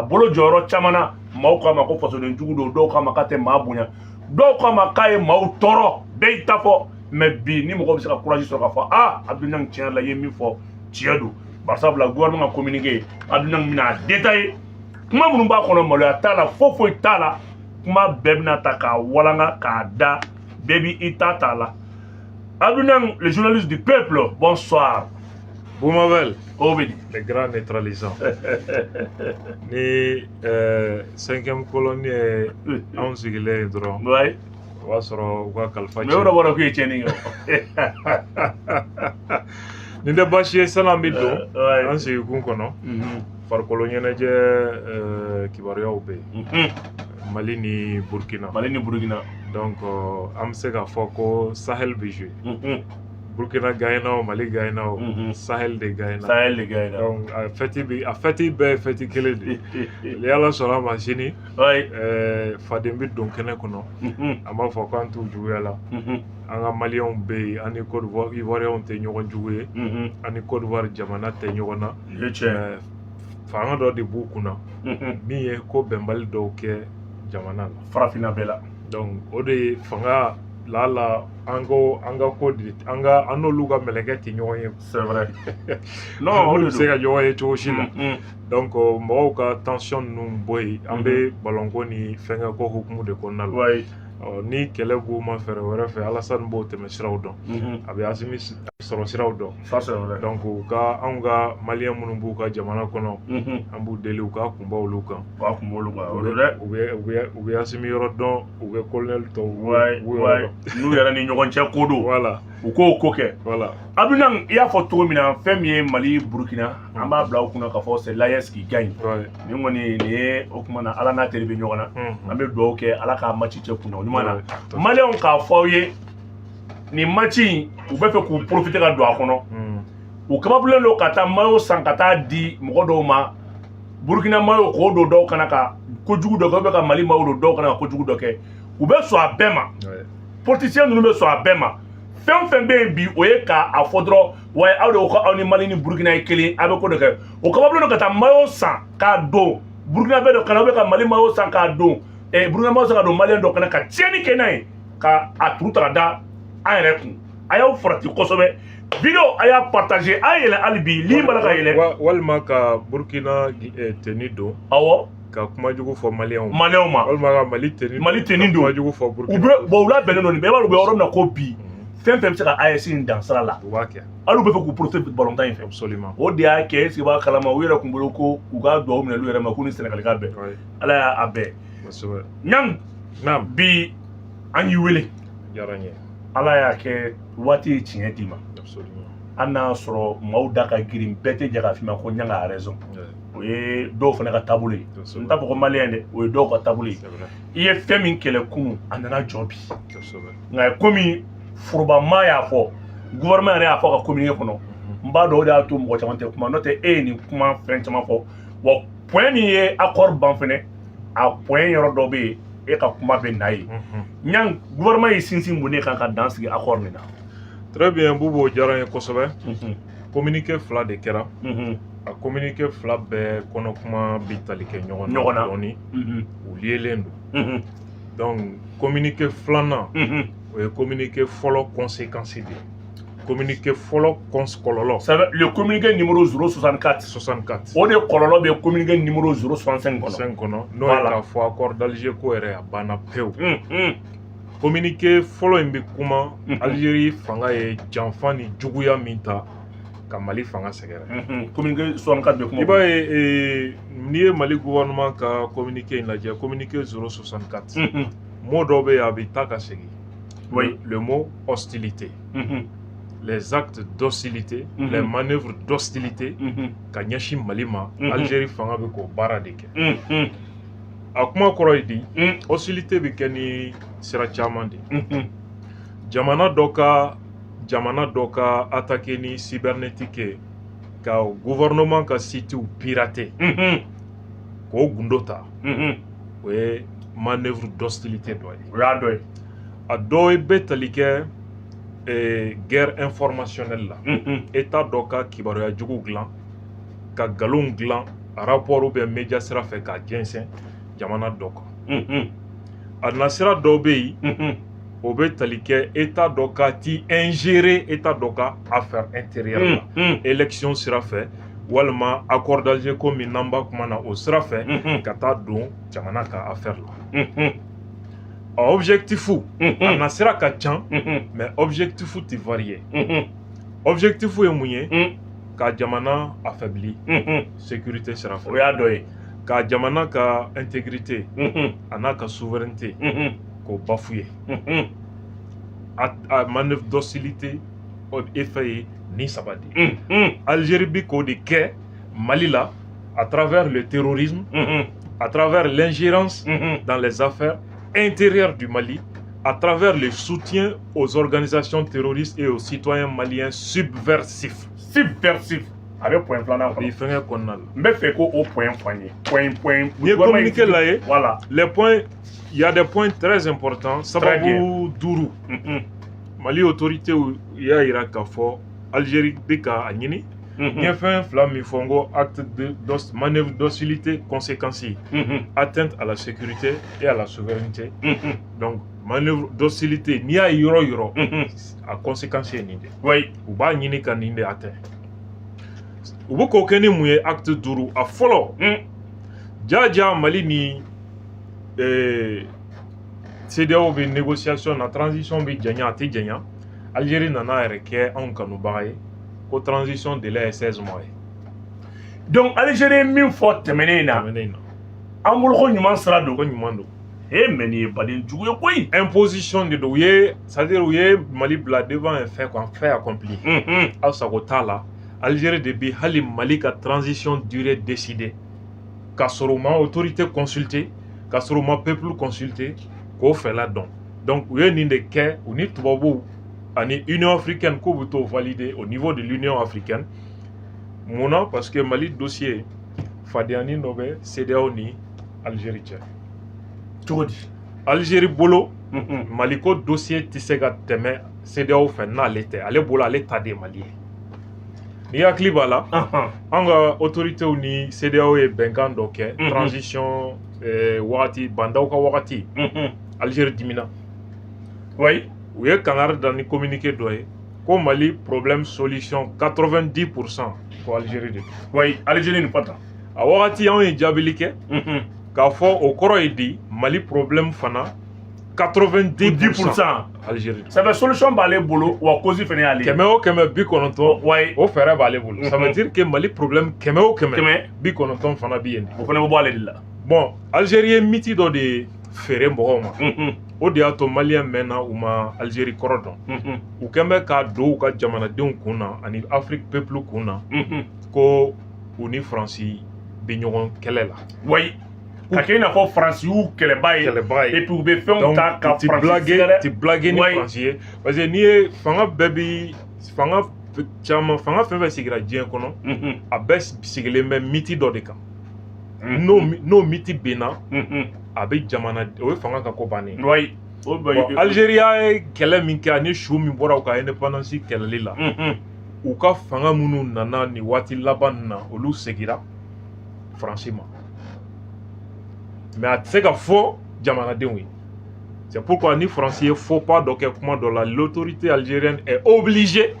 Bolo jɔyɔrɔ caman na, maaw k'a ma ko fasoden jugu don, dɔw k'a ma k'a tɛ maa bonya, dɔw k'a ma k'a ye maaw tɔɔrɔ, bɛɛ y'i ta fɔ. Mais bi, ni mɔgɔ bɛ se ka courage sɔrɔ k'a fɔ: "Ah, Abdou Niang, tiɲɛ yɛrɛ la, i ye min fɔ, tiɲɛ don." Barisabula gouvernement ka communiqué, Abdou Niang bɛna a détaillé. Kuma minnu b'a kɔnɔ, maloya t'a la, foyi foyi t'a la. Kuma bɛɛ bɛna ta k'a walanga k'a da, bɛɛ b'i ta t'a la. Abdou Niang, le journaliste du peuple, bonsoir. Boumabel, O bɛ di? Le grand neutralisant. Ni cinquième colonne ye anw sigilen ye dɔrɔn, o b'a sɔrɔ u ka kalifa. Mais o yɔrɔ bɔra k'u ye tiɲɛni kɛ. Nin tɛ baasi ye. San'an bɛ don an sigikun kɔnɔ, farikolo ɲɛnajɛ kibaruyaw bɛ yen. Mali ni Burkina. Mali ni Burkina. Donc an bɛ se k'a fɔ ko Sahel bɛ jouer. Burkina gagnera o, Mali gagnera o, Sahel de gagnera. Sahel de gagnera. Donc a fête bi, a fête bɛɛ ye fête kelen de ye. Ni Ala sɔnna a ma, sini faden bɛ don kɛnɛ kɔnɔ. An b'a fɔ k'an t'u juguya la. An ka Maliyɛnw bɛ yen, an ni Côte d'Ivoire, Ivoiriyɛnw tɛ ɲɔgɔn jugu ye. An ni Côte d'Ivoire jamana tɛ ɲɔgɔn na. Nin ye tiɲɛ. Mais fanga dɔ de b'u kunna min ye ko bɛnbali dɔw kɛ jamana la. Farafinna bɛɛ la. Donc o de ye fanga lala, an ko an ka ko de, an ka an n'olu ka mɛlɛkɛ tɛ ɲɔgɔn ye. C'est vrai, non, o Olu de bɛ se don. ka ɲɔgɔn ye cogo si la. Donc mɔgɔw ka tension ninnu bɔ yen, an bɛ ballon ko ni fɛnkɛ ko hukumu de kɔnɔna la. Ɔ, ni kɛlɛ b'u ma fɛɛrɛ wɛrɛ fɛ, Alassane b'o tɛmɛ siraw dɔn, a bɛ Assimi sɔrɔ siraw dɔn. Ça, c'est vrai. Donc u ka, anw ka Maliyɛn minnu b'u ka jamana kɔnɔ, an b'u deli u ka kunba olu kan. U b'a kun b'olu kan, o U don bɛ dɛ. U bɛ Assimi yɔrɔ dɔn, u bɛ colonel tɔw u b'u yɔrɔ dɔn. N'u yɛrɛ ni ɲɔgɔn cɛ ko don, u k'o ko kɛ. Abdou Niang, i y'a fɔ cogo min na, fɛn min ye Mali Burukina, an b'a bila u kunna k'a fɔ c'est l'AES qui gagne. Nin kɔni, nin ye o kuma na, Ala n'a teri bɛ ɲɔgɔn na. An bɛ dugawu kɛ, Ala k'a match cɛ kunna ɲuman na. Maliyɛnw, k'a fɔ aw ye, nin match in, u bɛ fɛ k'u profiter ka don a kɔnɔ. U kababulen don ka taa maillot san ka taa di mɔgɔ dɔw ma, Burukina maillot, k'o don dɔw kana ka kojugu dɔ kɛ, ou bien ka Mali maillot don dɔw kana ka kojugu dɔ kɛ. U bɛ sɔn a bɛɛ ma. Politicien ninnu bɛ sɔn a bɛɛ ma. Fɛn o fɛn bɛ yen bi, o ye k'a fɔ dɔrɔn wa aw de ko aw ni Mali ni Burukina ye kelen, a bɛ ko dɔ kɛ. O kababulen don ka taa maillot san k'a don Burukina bɛ dɔ kana, ou bien ka Mali maillot san k'a don Burukina maillot san ka don Maliyɛn dɔ kana ka tiɲɛni kɛ n'a ye, ka a turu ta ka da an yɛrɛ kun. A y'aw farati kosɛbɛ. Vidéo, a y'a partager, a ye yɛlɛ hali bi, lien b'a la ka yɛlɛ. Walima ka Burkina tenue don ka kuma jugu fɔ Maliyɛnw ma. Maliyɛnw ma. Walima ka Mali tenue don, Mali tenue ka don. kuma jugu fɔ U Burkina. bɛ bon, u labɛnnen don nin bɛɛ. I b'a dɔn u bɛ yɔrɔ min na ko bi, fɛn fɛn bɛ se ka AES in dan sira la, U b'a kɛ. Hali u bɛ fɛ k'u profiter balontan in fɛ. O de y'a kɛ, est ce que i b'a kalama, u yɛrɛ kun bolo ko u ka duwawu minɛ olu yɛrɛ ma k'u ni Sɛnɛgali ka bɛn. Ala y'a bɛn. Ɲang. Naam. Bi an y'i wele. Diyara n ye. Ala y'a kɛ, waati ye tiɲɛ d'i ma. Hali n'a y'a sɔrɔ maaw da ka girin, bɛɛ tɛ jɛ k'a f'i ma ko Ɲanga a raison. O ye dɔw fana ka taabolo ye. N t'a fɔ ko Maliyɛn dɛ, o ye dɔw ka taabolo ye. C'est vrai. I ye fɛn min kɛlɛ kunun, a nana jɔ bi. Nka komi forobamaa y'a fɔ, gouvernement yɛrɛ y'a fɔ a ka communiqué kɔnɔ, n b'a dɔn o de y'a to mɔgɔ caman tɛ kuma. N'o tɛ, e ye nin kuma fɛn caman fɔ wa. Point min ye accord ban fɛnɛ, a point yɔrɔ dɔ bɛ yen, e ka kuma bɛ na yen. Ɲan, gouvernement y'i sinsin mun de kan ka dan sigi accord nin na? Très bien, Boubou, o diyara n ye kosɛbɛ. Communiqué fila de kɛra. A communiqué fila bɛɛ kɔnɔ, kuma bɛ tali kɛ ɲɔgɔn na Ɲɔgɔn na. dɔɔni. U liélen don. Donc communiqué filanan, o ye communiqué fɔlɔ conséquence de ye. Communiqué fɔlɔ kɔlɔlɔ. Ça veut, le communiqué numéro 064. 64. O de kɔlɔlɔ bɛ communiqué numéro 065 kɔnɔ. 5 kɔnɔ, n'o ye k'a fɔ accord d'Alger ko yɛrɛ a banna pewu. Communiqué fɔlɔ in bɛ kuma Algérie fanga ye janfa ni juguya min ta ka Mali fanga sɛgɛrɛ. Communiqué 64 bɛ kuma. I b'a ye n'i ye Mali gouvernement ka communiqué in lajɛ, communiqué 064, mot dɔ bɛ yen, a bɛ taa ka segin. Le mot hostilité, les actes d'hostilité, les manœuvres d'hostilité ka ɲɛsin Mali ma, Algérie fanga bɛ k'o baara de kɛ. A kuma kɔrɔ ye di? Hostilité bɛ kɛ ni sira caman de ye. Jamana dɔ ka jamana dɔ ka attaquer ni cybernétique ye, ka gouvernement ka sitew pirater, k'o gundo ta, o ye manœuvre d'hostilité dɔ ye. O y'a dɔ ye. A dɔ bɛ tali kɛ guerre informationnelle la. État dɔ ka kibaruya jugu dilan, ka nkalon dilan. Rapport ou bien média sira fɛ k'a jɛnsɛn jamana dɔ kan. A nasira dɔw bɛ yen, o bɛ tali kɛ état dɔ ka t'i ingérer état dɔ ka affaire intérieure la, élection sira fɛ, walima accord d'Alger ko min n'an b'a kuma na, o sira fɛ ka taa don jamana ka affaire la. A objectif, a nasira ka ca, mais objectif tɛ varier. Objectif ye mun ye? Ka jamana affaibli sécurité sira fɛ. O y'a dɔ ye. Ka jamana ka intégrité a n'a ka souveraineté k'o bafouer. A manœuvre d'hostilité effet ye ni saba de ye. Algérie bi k'o de kɛ Mali la à travers le terrorisme, à travers l'ingérence dans les affaires intérieures du Mali, à travers le soutien aux organisations terroristes et aux citoyens maliens subversifs. Subversif, a bɛ point filanan kɔnɔ. Fɛngɛ kɔnɔna la. N bɛ fɛ ko o point fɔ an ye, point. N'i ye communiqué la ye. Voilà. Les points, il y a des points très importants. Sababu duuru. Mali autorité y'a yira k'a fɔ Algérie bɛ ka a ɲini. N ye fɛn fila min fɔ, n ko acte de manœuvre d'hostilité, conséquences, atteinte à la sécurité et à la souveraineté. Donc manœuvre d'hostilité, n'i y'a ye yɔrɔ yɔrɔ, a conséquence ye nin de. U b'a ɲini ka nin de atteint. U bɛ k'o kɛ ni mun ye? Acte duuru, a fɔlɔ, jaja Mali ni CEDEAO bɛ négociation na, transition bɛ janya, a tɛ janya. Algérie nana yɛrɛ kɛ anw kanubaga ye ko transition délai ye 16 mois ye. Donc Algérie ye min fɔ tɛmɛnen in na, tɛmɛnen in na, an bolo ko ɲuman sira don. Ko ɲuman don. E, mais nin ye baden jugu ye koyi. Imposition de don. U ye, c'est à dire u ye Mali bila devant un fait quoi, fait accompli. Aw sago t'a la. Algérie de bi hali Mali ka transition durée décider k'a sɔrɔ u ma autorité consulter, k'a sɔrɔ u ma peuple consulter, k'o fɛla dɔn. Donc u ye nin de kɛ u ni tubabuw ani Union africaine k'u bɛ t'o valider au niveau de l'Union africaine. Mun na? Parce que Mali dossier, fadenyani dɔ bɛ CEDEAO ni Algérie cɛ. Cogo di? Algérie bolo, Mali ko dossier tɛ se ka tɛmɛ CEDEAO fɛ n'ale tɛ. Ale bolo, ale ta de ye Mali ye. N'i hakili b'a la, an ka autorités ni CEDEAO ye bɛnkan dɔ kɛ transition wagati, bandaw ka wagati. Algérie dimina. U ye kangari da ni communiqué dɔ ye ko Mali problème solution 90% ko Algérie de don. Oui, Algérie nin fɔ tan. A wagati, anw ye jaabili kɛ k'a fɔ o kɔrɔ ye di? Mali problème fana 90% Algérie don. Ça fait solution b'ale bolo, wa cause fana y'ale ye. Kɛmɛ o kɛmɛ, 90, o fɛɛrɛ b'ale bolo. Ça veut dire que Mali problème, kɛmɛ o kɛmɛ, 90 fana bi yen de. O fana bɛ bɔ ale de la. Bon, Algérie ye mythe dɔ de feere mɔgɔw ma. O de y'a to maliyɛn mɛnna, u ma Algérie kɔrɔ dɔn. U kɛn bɛ k'a don u ka jamanadenw kun na ani Afrique peuple kun na ko u ni Faransi bɛ ɲɔgɔn kɛlɛ la. Oui, ka kɛ i n'a fɔ Faransi y'u kɛlɛba ye. Kɛlɛbaga ye. Et puis u bɛ fɛnw ta ka ti Faransi blague sɛgɛrɛ. Ti blague ni Faransi ye, parce que n'i ye fanga bɛɛ bi fanga caman, fanga fɛn fɛn sigira diɲɛ kɔnɔ, a bɛɛ sigilen bɛ mythe dɔ de kan. N'o mythe benna, a bɛ jamana, o ye fanga ka ko bannen ye. Oui, o bɛ. Bon, Algérie ye kɛlɛ min kɛ ani su min bɔra u ka indépendance kɛlɛli la, u ka fanga minnu nana nin waati laban nin na, olu segira Faransi ma, mais a tɛ se ka fɔ jamanadenw ye. C'est pourquoi ni Faransi ye faux pas dɔ kɛ kuma dɔ la, l'autorité algérienne est obligée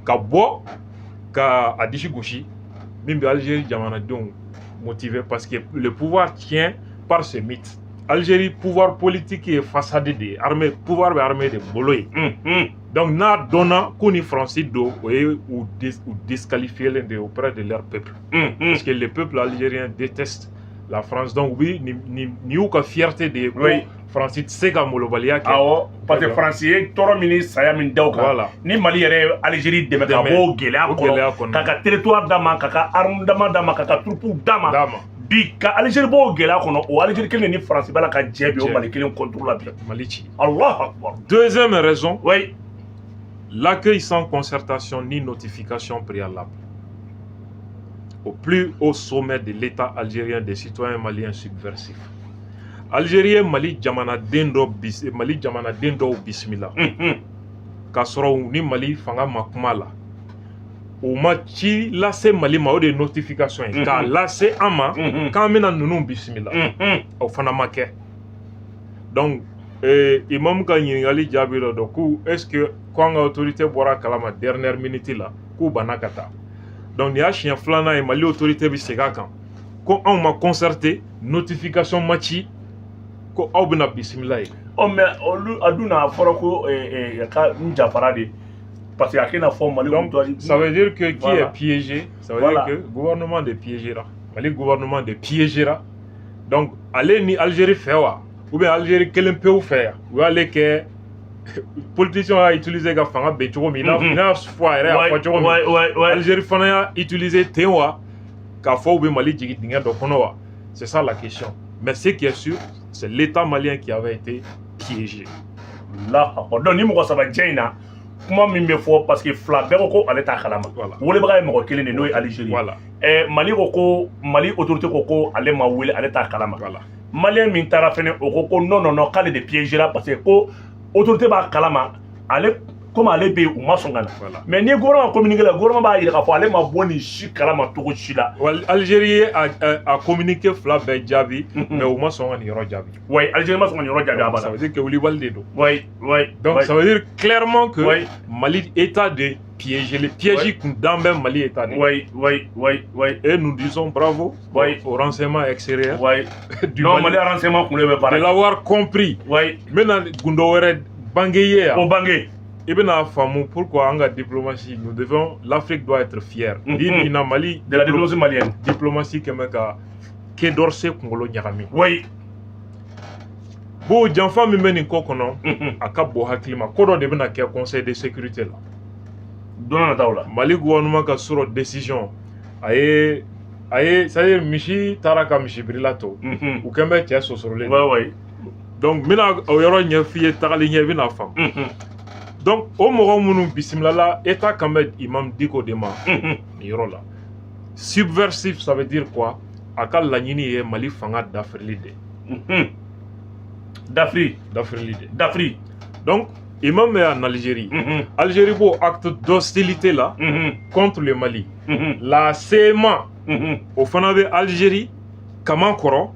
ka bɔ ka a disi gosi, min bɛ Algérie jamanadenw motiver, parce que le pouvoir tient par ce mythe. Algérie pouvoir politique ye façade de ye, armée, pouvoir bɛ armée de bolo ye. Donc n'a dɔnna ko ni Faransi don, o ye u disqualifié de ye auprès de leur peuple, parce que le peuple algérien déteste la France. Donc u bi nin y'u ka fierté de ye ko Faransi tɛ se ka molobaliya kɛ. Awɔ, parce que Faransi ye tɔɔrɔ min ni saya min da o kan. Voilà. Ni Mali yɛrɛ ye Algérie dɛmɛ ka Dɛmɛ. bɔ o gɛlɛya O gɛlɛya kɔnɔ, kɔnɔ. k'a ka territoire d'a ma, k'a ka arme dama d'a ma, k'a ka troupe d'a ma. D'a ma. Bi ka Algérie bɔ o gɛlɛya kɔnɔ, o Algérie kelen ni Faransi b'a la ka jɛ bi o Jɛ. Mali kelen contre la bi. Mali ci. Allahu akbar. Deuxième raison, l'accueil sans concertation ni notification préalable au plus haut sommet de l'État algérien des citoyens maliens subversifs. Algérie ye Mali jamanaden dɔ bis, Mali jamanaden dɔw bisimila k'a sɔrɔ u ni Mali fanga ma kuma la. U ma ci lase Mali ma, o de ye notification ye k'a lase an ma k'an bɛna ninnu bisimila, o fana ma kɛ. Donc imam ka ɲininkali jaabi dɔ don ko est ce que ko an ka autorité bɔra kalama dernière minute la k'u banna ka taa. Donc nin y'a siɲɛ filanan ye Mali autorité bɛ segin a kan ko anw ma concerté, notification ma ci ko aw bɛna bisimila ye. Ɔ, mais olu a dun a fɔra ko ka n jafara de parce que a kɛna fɔ Mali. Donc ça veut dire que qui est piégé, ça veut dire que gouvernement de piégera, Mali gouvernement de piégera. Donc ale ni Algérie fɛ wa, ou bien Algérie kelen pewu fɛ yan, u y'ale kɛ politicien y'a utiliser ka fanga ben cogo min, i n'a fɔ a yɛrɛ y'a fɔ cogo min, Algérie fana y'a utiliser ten wa, k'a fɔ u bɛ Mali jigin dingɛ dɔ kɔnɔ wa? C'est ça la question. Mais ce qui est sûr, c'est l'État malien qui avait été piégé. La, donc ni mɔgɔ saba jɛ in na, kuma min bɛ fɔ, parce que fila bɛɛ ko ko ale t'a kalama, welebaga ye mɔgɔ kelen de, n'o ye Algérie. Mali ko ko Mali autorité ko ko ale ma wele, ale t'a kalama. Malien min taara fɛnɛ, o ko ko non, non, non, k'ale de piégera parce que ko autorité b'a kalama, ale komi ale bɛ yen, u ma sɔn ka na. Mais ni gouvernement communiqué la, gouvernement b'a yira k'a fɔ ale ma bɔ nin si kalama cogo si la. Algérie ye a communiqué fila bɛɛ jaabi, mais u ma sɔn ka nin yɔrɔ jaabi. Oui, Algérie ma sɔn ka nin yɔrɔ jaabi a bada. Ça veut dire que wulibali de don. Oui. Donc ça veut dire clairement que Mali État de piégé, le piège kun dan bɛ Mali État de. Et nous disons bravo au renseignement extérieur du Non, Mali, Mali renseignement kun bɛ baara de l'avoir compris. N bɛna gundo wɛrɛ bange ye yan. O bange. I bɛna faamu pourquoi an ka diplomatie, nous devons, l'Afrique doit être fière. Bi bi in na, Mali de la diplomatie malienne. Diplomatie kɛn bɛ ka Quai d'Orsay kunkolo ɲagami. Bon, janfa min bɛ nin ko kɔnɔ, a ka bon hakili ma, ko dɔ de bɛna kɛ Conseil de sécurité la. Don n'a nataw la. Mali gouvernement ka sɔrɔ décision a ye, c'est à dire misi taara ka misibirila to, u kɛn bɛ cɛ sɔsɔrɔlen. Donc n bɛna o yɔrɔ ɲɛf'i ye tagali ɲɛ, i bɛna faamu. Donc o mɔgɔ minnu bisimilala, État kan bɛ imam Dicko de ma nin yɔrɔ la. Subversif, ça veut dire quoi? A ka laɲini ye Mali fanga dafirili de. Dafiri. Dafirili de. Dafiri. Donc imam est en Algérie. Algérie b'o acte d'hostilité là contre le Mali. La CMA, o fana bɛ Algérie kaman kɔrɔ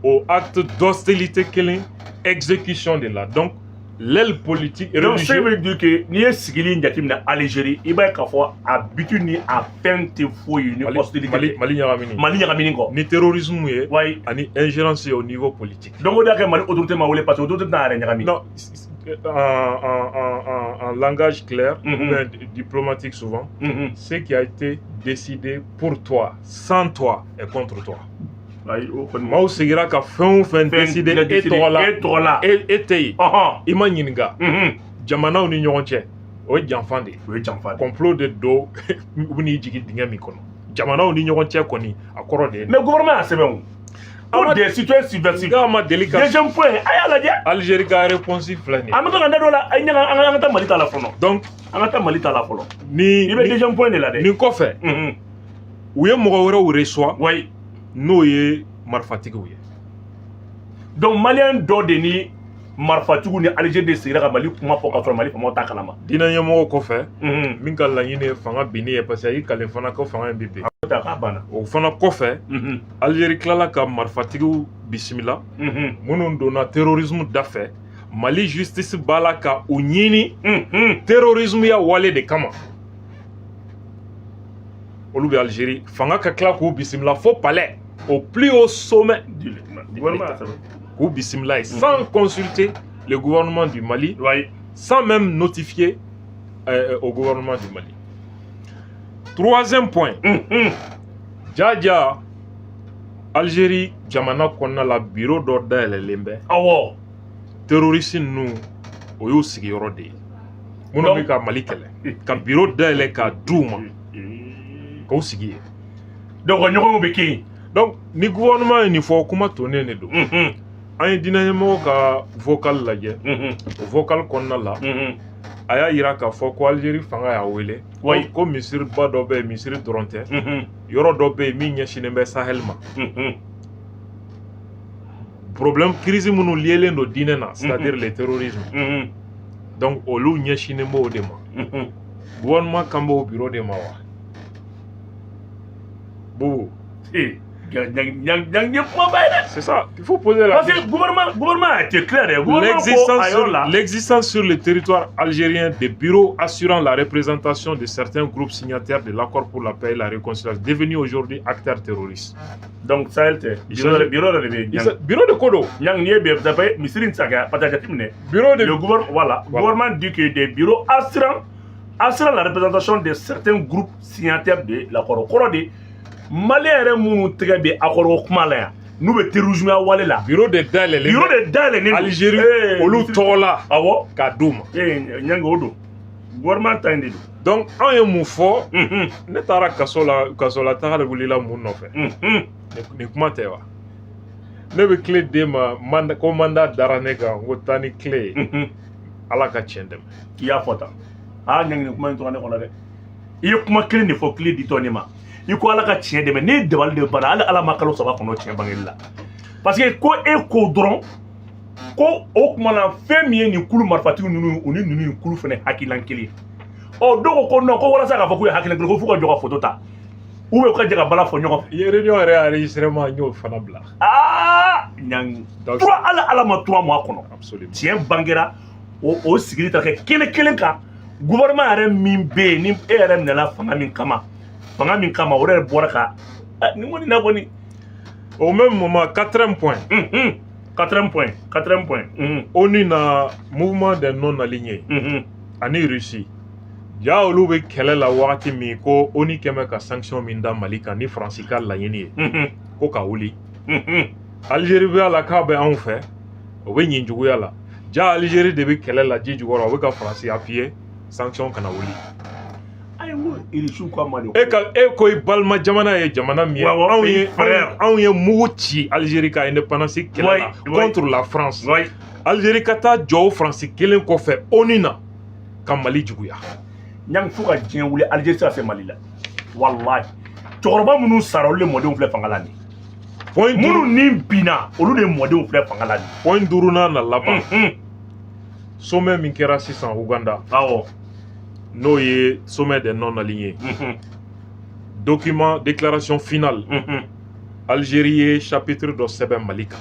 o acte d'hostilité kelen exécution de la. Donc l'aile politique et Donc ça religieuse. veut dire que n'i ye sigili jateminɛ Algérie, i b'a ye k'a fɔ a but ni a fɛn tɛ foyi ye ni hostilité Mali, tɛ. Mali ɲagamini. Mali ɲagamini kɔ. Ni terrorisme ye ani ingérence au niveau politique. Donc o de y'a kɛ Mali autorité ma wele, parce que autorité tɛna a yɛrɛ ɲagami. Non, en langage clair, bien diplomatique souvent, ce qui a été décidé pour toi, sans toi, est contre toi. Ayi, o kɔni. Maaw sigira ka fɛn o fɛn décider e tɔgɔ la, e tɔgɔ la, e tɛ yen, i ma ɲininka, jamanaw ni ɲɔgɔn cɛ, o ye janfa de ye. O ye janfa de ye. Complot de don, u bɛn'i jigin dingɛ min kɔnɔ jamanaw ni ɲɔgɔn cɛ kɔni, a kɔrɔ de ye. Mais gouvernement y'a sɛbɛn o ko des citoyens subversifs. Nka ma deli ka Deuxième point, a y'a lajɛ. Algérie ka réponse filɛ nin ye. An bɛ to ka da dɔ la, a ye ɲaga, an ka taa Mali ta la fɔlɔ. Donc An ka taa Mali ta la fɔlɔ. ni I bɛ deuxième point de la dɛ. Nin kɔfɛ, u ye mɔgɔ wɛrɛw reçoit, n'o ye marifatigiw ye. Donc malien dɔ de ni marifatigiw ni Algérie de sigira ka Mali kuma fɔ ka sɔrɔ Mali faamaw t'a kalama. Diinɛ ɲɛmɔgɔ kɔfɛ, min ka laɲini ye fanga binni ye, parce que a y'i kale fana ko fanga in bɛ bin. Ta k'a banna. O fana kɔfɛ, Algérie tilala ka marifatigiw bisimila, minnu donna terrorisme da fɛ. Mali justice b'a la ka u ɲini terrorisme ya wale de kama. Olu bɛ Algérie, fanga ka tila k'u bisimila fo palais, au plus haut sommet Gouvernement y'a sɛbɛn. k'u bisimila ye sans consulter le gouvernement du Mali, sans même notifier au gouvernement du Mali. Troisième point, jaja Algérie jamana kɔnɔna la, bureau dɔ dayɛlɛlen bɛ. Terroriste ninnu, o y'u sigiyɔrɔ de ye, minnu bɛ ka Mali kɛlɛ, ka bureau dayɛlɛ k'a d'u ma k'u sigi yen. Donc ɲɔgɔnw bɛ kɛ yen. Donc ni gouvernement ye nin fɔ, kuma tonnen de don. An ye diinɛ ɲɛmɔgɔ ka vocal lajɛ. O vocal kɔnɔna la, a y'a yira k'a fɔ ko Algérie fanga y'a wele ko misiriba dɔ bɛ yen, misiri dɔrɔn tɛ, yɔrɔ dɔ bɛ yen min ɲɛsinnen bɛ Sahel ma, problème crise minnu liélen don diinɛ na, c'est-à-dire le terrorisme. Donc olu ɲɛsinnen b'o de ma. Gouvernement kan b'o bureau de ma wa? Boubou. C'est ça, il faut poser la question. Parce que le gouvernement a été clair. L'existence sur le territoire algérien des bureaux assurant la représentation de certains groupes signataires de l'accord pour la paix et la réconciliation, devenus aujourd'hui acteurs terroristes. Donc ça, bureau de bureau de Kodo. Bureau de le voilà. Gouvernement dit que des bureaux assurant la représentation de certains groupes signataires de l'accord. Malien yɛrɛ minnu tɛgɛ bɛ accord kuma la yan n'u bɛ terrorisme wale la. Bureau de dayɛlɛlen. Bureau de dayɛlɛlen. Algérie olu tɔgɔ la. Awɔ. K'a d'u ma. Ɲangi o don. Gouvernement ta in de don. Donc anw ye mun fɔ. Ne taara kaso la, kaso la taga de wulila mun nɔfɛ. Nin kuma tɛ wa? Ne bɛ clé d'e ma mandat ko mandat dara ne kan ko taa ni clé ye. Ala ka tiɲɛ dɛmɛ. I y'a fɔ tan. Aa Ɲangi nin kuma in tora ne kɔnɔ dɛ. I ye kuma kelen de fɔ clé ditɔ ne ma. I ko ala ka tiɲɛ dɛmɛ ne dabali de banna hali ala ma kalo 3 kɔnɔ tiɲɛ bangeli la parce que ko e ko dɔrɔn ko o kuma na fɛn min ye nin kulu marifatigi ninnu u ni ninnu kulu fana hakililan kelen ɔ dɔw ko non ko walasa k'a fɔ k'u ye hakililan kelen ko f'u ka jɔ ka photo ta ou bien u ka jɛ ka bala fɔ ɲɔgɔn fɛ. I ye réunion yɛrɛ enregistrement n y'o fana bila. Aa Ɲangi trois hali ala ma 3 mois kɔnɔ. Absolument. Tiɲɛ bangera o sigili ta kɛ kelen kelen kan gouvernement yɛrɛ min bɛ yen ni e yɛrɛ minɛla fanga min kama. Fanga min kama o yɛrɛ bɔra ka nin kɔni na kɔni. Au même moment, quatrième point. Quatrième point, quatrième point. ONU na mouvement des non alignés. Ani Russie. Ja olu bɛ kɛlɛ la wagati min ko ONU kɛmɛ ka sanction min da Mali kan ni Faransi ka laɲini ye. Ko ka wuli. Algérie bɛ a la k'a bɛ anw fɛ o bɛ ɲin juguya la. Ja Algérie de bɛ kɛlɛ la ji jukɔrɔ o bɛ ka Faransi appuyer sanction kana wuli. E ko i balima jamana ye jamana min ye anw ye mugu ci Algérie ka indépendance kɛlɛ la contre la France. Algérie ka taa jɔ o Faransi kelen kɔfɛ ONU na ka Mali juguya. Ɲangi fo ka diɲɛ wuli Algérie tɛ se ka se Mali la walahi cɛkɔrɔba minnu sara olu de mɔdenw filɛ fanga la nin minnu ni binna olu de mɔdenw filɛ fanga la nin. Point duurunan na laban. Sommet min kɛra sisan Ouganda. Awɔ. N'o ye sommet des non alignés. Document déclaration finale. Algérie ye chapitre dɔ sɛbɛn Mali kan.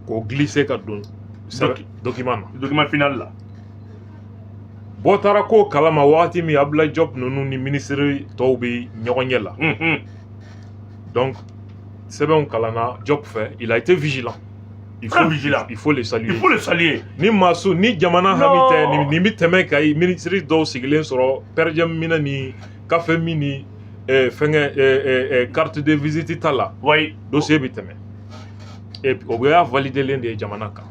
K'o glisser ka don document na. Document final la. Bɔ taara ko kalama wagati min Abdoulaye Diop ninnu ni ministre tɔw bɛ ɲɔgɔn ɲɛ la. Donc sɛbɛnw kalanna Diop fɛ, il a été vigilant. Il faut, vigilant. Il faut le saluer. Il faut le saluer. Ni masu ni jamana hami tɛ ni bɛ tɛmɛ ka ministre dɔw sigilen sɔrɔ pɛrɛjɛ minɛ ni kafe min ni fɛngɛ carte de visite ta la. Oui. Dossier bɛ tɛmɛ. Et o bɛ y'a validelen de ye jamana kan.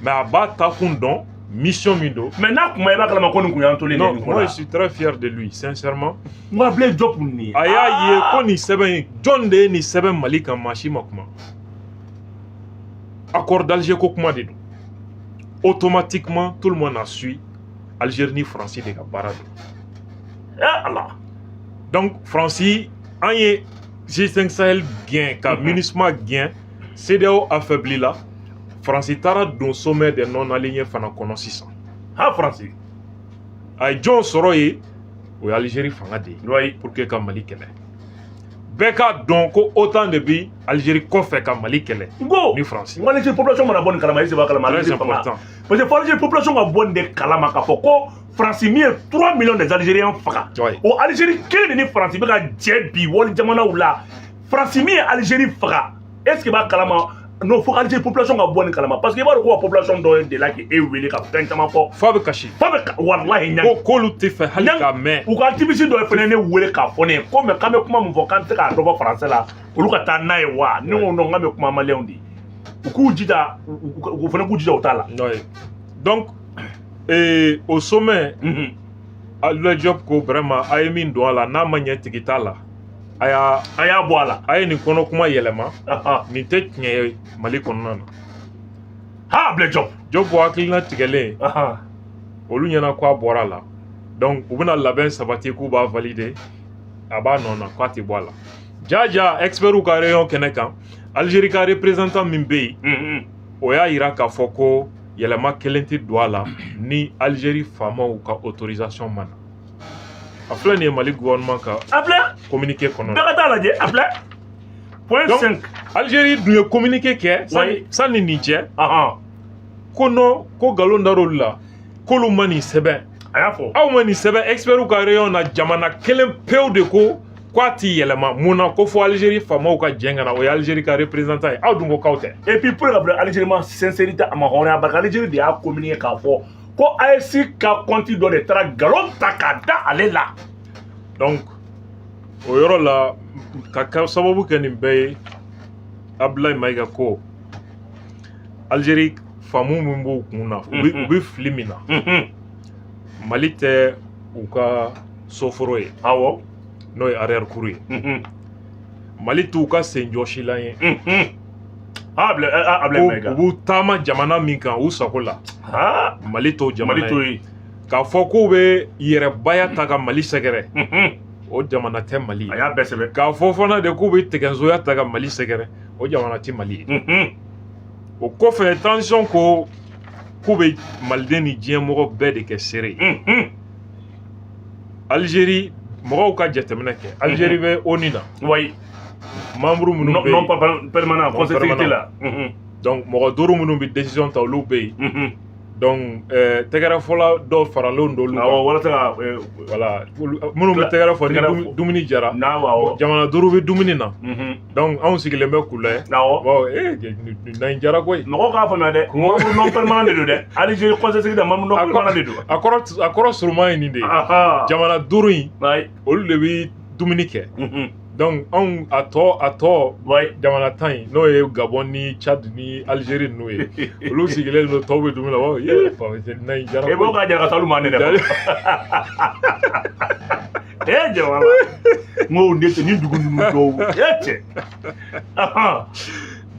Mais a b'a takun dɔn mission min don. Mais n'a kuma i b'a kalama ko nin kun y'an tolen. Non, moi je suis très fier de lui, sincèrement. N ko Abdoulaye Diop nin. A y'a ye ko nin sɛbɛn in jɔn de ye nin sɛbɛn Mali kan maa si ma kuma. Accord d'Alger ko kuma de don. Automatiquement tout le monde a su Algérie ni Faransi de ka baara don. Eh Allah. Donc Faransi an ye G5 Sahel gɛn ka MINUSMA gɛn CEDEAO affaibli la Faransi taara don sommet des non alignés fana kɔnɔ sisan. Ha Faransi. A ye jɔn sɔrɔ yen o ye Algérie fanga de ye. Oui. Pour que ka Mali kɛlɛ. Bɛɛ k'a dɔn ko OTAN de bi Algérie kɔfɛ ka Mali kɛlɛ. N ko ni Faransi. N ko Algérie population mana bɔ nin kalama, e b'a kalama Algérie fanga. Parce que fo Algérie population ka bɔ nin de kalama k'a fɔ ko Faransi min ye 3 millions des Algériens faga. O Algérie kelen de ni Faransi bɛ ka jɛ bi wali jamanaw la. Faransi min ye Algérie faga, est ce que b'a kalama? Non, fo Algérie population ka bɔ nin kalama parce que i b'a dɔn ko ka population dɔ ye de la k'e wele ka fɛn caman fɔ. Fa bɛ kasi. Fa bɛ walahi ɲangi. Ko k'olu tɛ fɛ hali k'a mɛn. U ka activiste dɔ ye fɛnɛ ne wele k'a fɔ ne ye ko mais k'an bɛ kuma min fɔ k'an tɛ se k'a dɔ bɔ français la olu ka taa n'a ye wa ne ko non k'an bɛ kuma maliyɛnw de ye u k'u jija u fana k'u jija u t'a la. Donc au sommet. Abdoulaye Diop ko vraiment a ye min don a la n'a ma ɲɛ tigi t'a la. A y'a bɔ a la. A ye nin kɔnɔ kuma yɛlɛma. Nin tɛ tiɲɛ ye Mali kɔnɔna na. Ha Abdoulaye Diop. Diop hakilina tigɛlen. Olu ɲɛna k'a bɔra a la. Donc u bɛna labɛn sabati k'u b'a valider. A b'a nɔ na k'a tɛ bɔ a la. Ja experts ka réunion kɛnɛ kan Algérie ka représentant min bɛ yen. O y'a yira k'a fɔ ko yɛlɛma kelen tɛ don a la ni Algérie faamaw ka autorisation ma na. A filɛ nin ye Mali gouvernement ka A filɛ. communiqué kɔnɔ. Bɛɛ ka taa lajɛ, a filɛ. Point Donc, 5. Algérie dun ye communiqué kɛ sani nin cɛ, ko non, ko nkalon dar'olu la, k'olu ma nin sɛbɛn. A y'a fɔ. Aw ma nin sɛbɛn experts ka réunion na, jamana kelen pewu de ko k'a ti yɛlɛma. Mun na? Ko fo Algérie faamaw ka jɛn ka na, o ye Algérie ka représentant ye. Aw dun ko k'aw tɛ. Et puis pour ka bila Algérie ma sincérité, a ma hɔrɔnya, parce que Algérie de y'a communiqué k'a fɔ ko AES ka compte dɔ de taara nkalon ta k'a da ale la. Donc o yɔrɔ la, ka kɛ sababu kɛ nin bɛɛ ye, Abdoulaye Maïga ko Algérie faamu min b'u kun na, u bɛ fili min na, Mali tɛ u ka soforo ye, n'o ye arrière-cour ye. Mali t'u ka senjɔsilan ye. Ah, Ablaye Maïga. U b'u taama jamana min kan u sago la, Mali t'o jamana Mali t'o ye. ye. K'a fɔ k'u bɛ yɛrɛbaya ta ka Mali sɛgɛrɛ, o jamana tɛ Mali A ye. y'a bɛɛ sɛbɛn. K'a fɔ fana de k'u bɛ tigɛnsoya ta ka Mali sɛgɛrɛ, o jamana tɛ Mali ye. O kɔfɛ, transition ko k'u bɛ maliden ni diɲɛmɔgɔ bɛɛ de kɛ seere ye. Algérie mɔgɔw ka jateminɛ kɛ, Algérie bɛ ONU na, membre minnu bɛ non yen, permanent, Non conseil sécurité permanent. la. Donc mɔgɔ duuru minnu bɛ décision ta, olu bɛ yen. Donc tɛgɛrɛfɔla dɔw faralen don olu kan. Awɔ, walasa ka Voilà, minnu bɛ tɛgɛrɛ fɔ ni Tɛgɛrɛ fɔ. dumuni jara, n'a awɔ. Jamana duuru bɛ dumuni na. Donc anw sigilen bɛ k'u lajɛ. Bon, nin na in jara koyi. Mɔgɔw k'a faamuya dɛ, membre non permanent de don dɛ. Algérie conseil sécurité, membre non permanent de don. A kɔrɔ surunman ye nin de ye. Jamana duuru in, olu de bɛ dumuni kɛ. Donc anw a tɔ jamana 10 in, n'o ye Gabon ni Tchad ni Algérie ninnu ye, olu sigilen don, tɔw bɛ dumuni na, u b'a fɔ ye fa na in jara E b'o koyi. ka jara ka taa olu ma ne dɛ. E jama, n ko ne tɛ ni dugu ninnu dɔw e cɛ.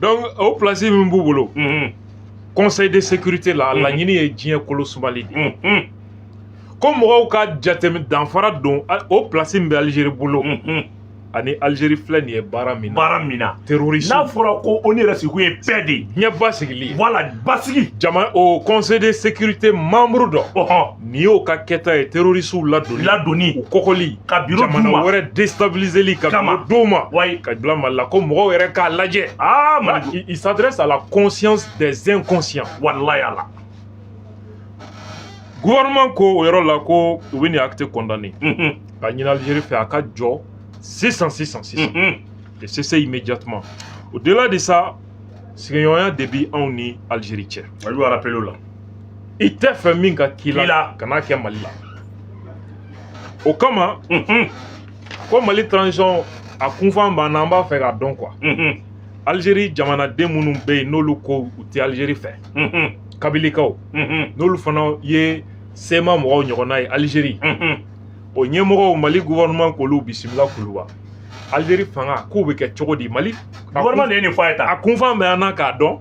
Donc o place min b'u bolo conseil de sécurité la, a laɲini ye diɲɛ kolo sumali de ye. Ko mɔgɔw ka jateminɛ, danfara don o place min bɛ Algérie bolo ani Algérie filɛ nin ye baara min na, Baara min na. terroriste. N'a fɔra ko ONU yɛrɛ sigikun ye paix de ye. Diɲɛ basigili ye. Voilà, basigi. Jama o conseil de sécurité membre dɔ, nin y'o ka kɛta ye, terroristew ladonni, Ladonni. u kɔkɔli, Ka bureau d'u jamana ma. wɛrɛ déstabiliseli, ka Kama. bureau d'u ma, ka bila Mali la, ko mɔgɔw yɛrɛ k'a lajɛ. Ah, Mali. Il s'adresse à la conscience des inconscients. Walayi ala. Gouvernement ko o yɔrɔ la ko u bɛ nin acte condamné, ka ɲini Algérie fɛ a ka jɔ sisan sisan sisan, de cesser immédiatement. Au-delà de ça, sigiɲɔgɔnya de bi anw ni Algérie cɛ. A y'u rappelé o la. I tɛ fɛ min ka k'i K'i la. la, kana kɛ Mali la. O kama ko Mali transition a kunfan b'an na, an b'a fɛ k'a dɔn quoi. Algérie jamanaden minnu bɛ yen, n'olu ko u tɛ Algérie fɛ, Kabilikaw, n'olu fana ye CMA mɔgɔw ɲɔgɔnna ye Algérie, o ɲɛmɔgɔw, Mali gouvernement k'olu bisimila Kuluba. Algérie fanga k'u bɛ kɛ cogo di Mali Gouvernement de ye nin fɔ a ye tan. A kunfan bɛ an na k'a dɔn.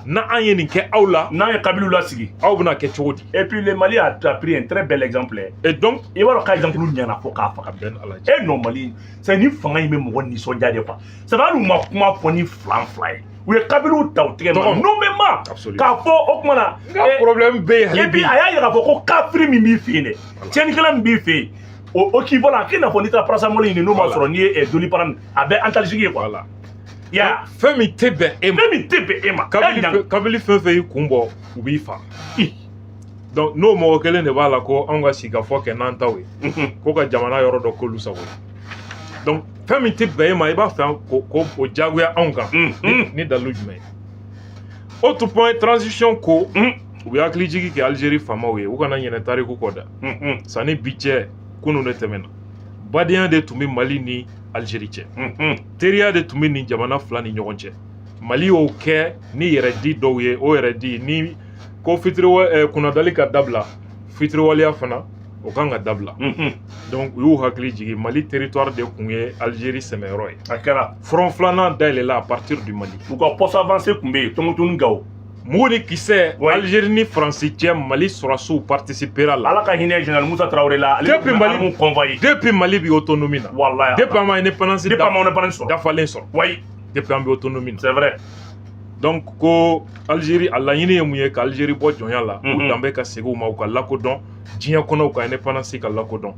Na an ye nin kɛ aw la, N'an ye Kabilu lasigi. aw bɛna kɛ cogo di? Et puis le Mali a pris un très bel exemple. Et donc I b'a dɔn k'a exemple ɲɛna fo k'a faga. A bɛn Ala cɛ. E non, Mali, c'est ni fanga in bɛ mɔgɔ nisɔndiya de quoi. C'est vrai, hali u ma kuma fɔ ni filan fila ye. U ye Kabilu ta u tigɛ ma Tɔgɔ. nommément. Absolument. K'a fɔ o tuma na. N ka problème bɛ yen hali Et puis bi. a y'a yira k'a fɔ ko kafiri min b'i fɛ yen dɛ, tiɲɛnikɛla min b'i fɛ yen, o k'i bɔ la k'i n'a fɔ n'i taara paracétamol ɲini n'o ma sɔrɔ, n'i ye Doliprane, a bɛɛ antalgique ye quoi. Ya. Fɛn min tɛ bɛn e ma. Fɛn min tɛ bɛn e ma. Kabili E ɲan- kabili fɛn fɛn y'i kun bɔ, u b'i fa. Ih. Donc n'o mɔgɔ kelen de b'a la ko anw ka sigikafɔ kɛ n'an taw ye, ko ka jamana yɔrɔ dɔ k'olu sago ye, donc fɛn min tɛ bɛn e ma, i b'a fɛ ko o diyagoya anw kan ni dalilu jumɛn ye? Autre point, transition ko u bɛ hakili jigi kɛ Algérie faamaw ye, u kana ɲinɛ tariku kɔ dɛ. Sanni bi cɛ, kunun de tɛmɛna, badenya de tun bɛ Mali ni Algérie cɛ, teriya de tun bɛ nin jamana fila ni ɲɔgɔn cɛ. Mali y'o kɛ ni yɛrɛdi dɔw ye, o yɛrɛdi ni ko fitiriwa kunnadali ka dabila, fitiriwaleya fana o kan ka dabila. Donc u y'u hakili jigin, Mali territoire de tun ye Algérie sɛmɛyɔrɔ ye. A kɛra. Front filanan dayɛlɛla à partir du Mali. U ka poste avancé tun bɛ yen, Tombouctou ni Gao. Mugu ni kisɛ, Algérie ni Faransi cɛ, Mali sɔrɔsiw participera la. Ala ka hinɛ général Musa Traoré la, ale Depuis tun bɛ Mali- armes convoyé. Depuis Mali bi autonomie na, Wallahi. depuis an ma indépendance Depuis an ma indépendance sɔrɔ. dafalen sɔrɔ, Oui, depuis an bɛ autonomie na, c'est vrai. Donc ko Algérie, a laɲini ye mun ye? Ka Algérie bɔ jɔnya la, u danbe ka segin u ma, u ka lakodɔn diɲɛ kɔnɔ, u ka indépendance ka lakodɔn.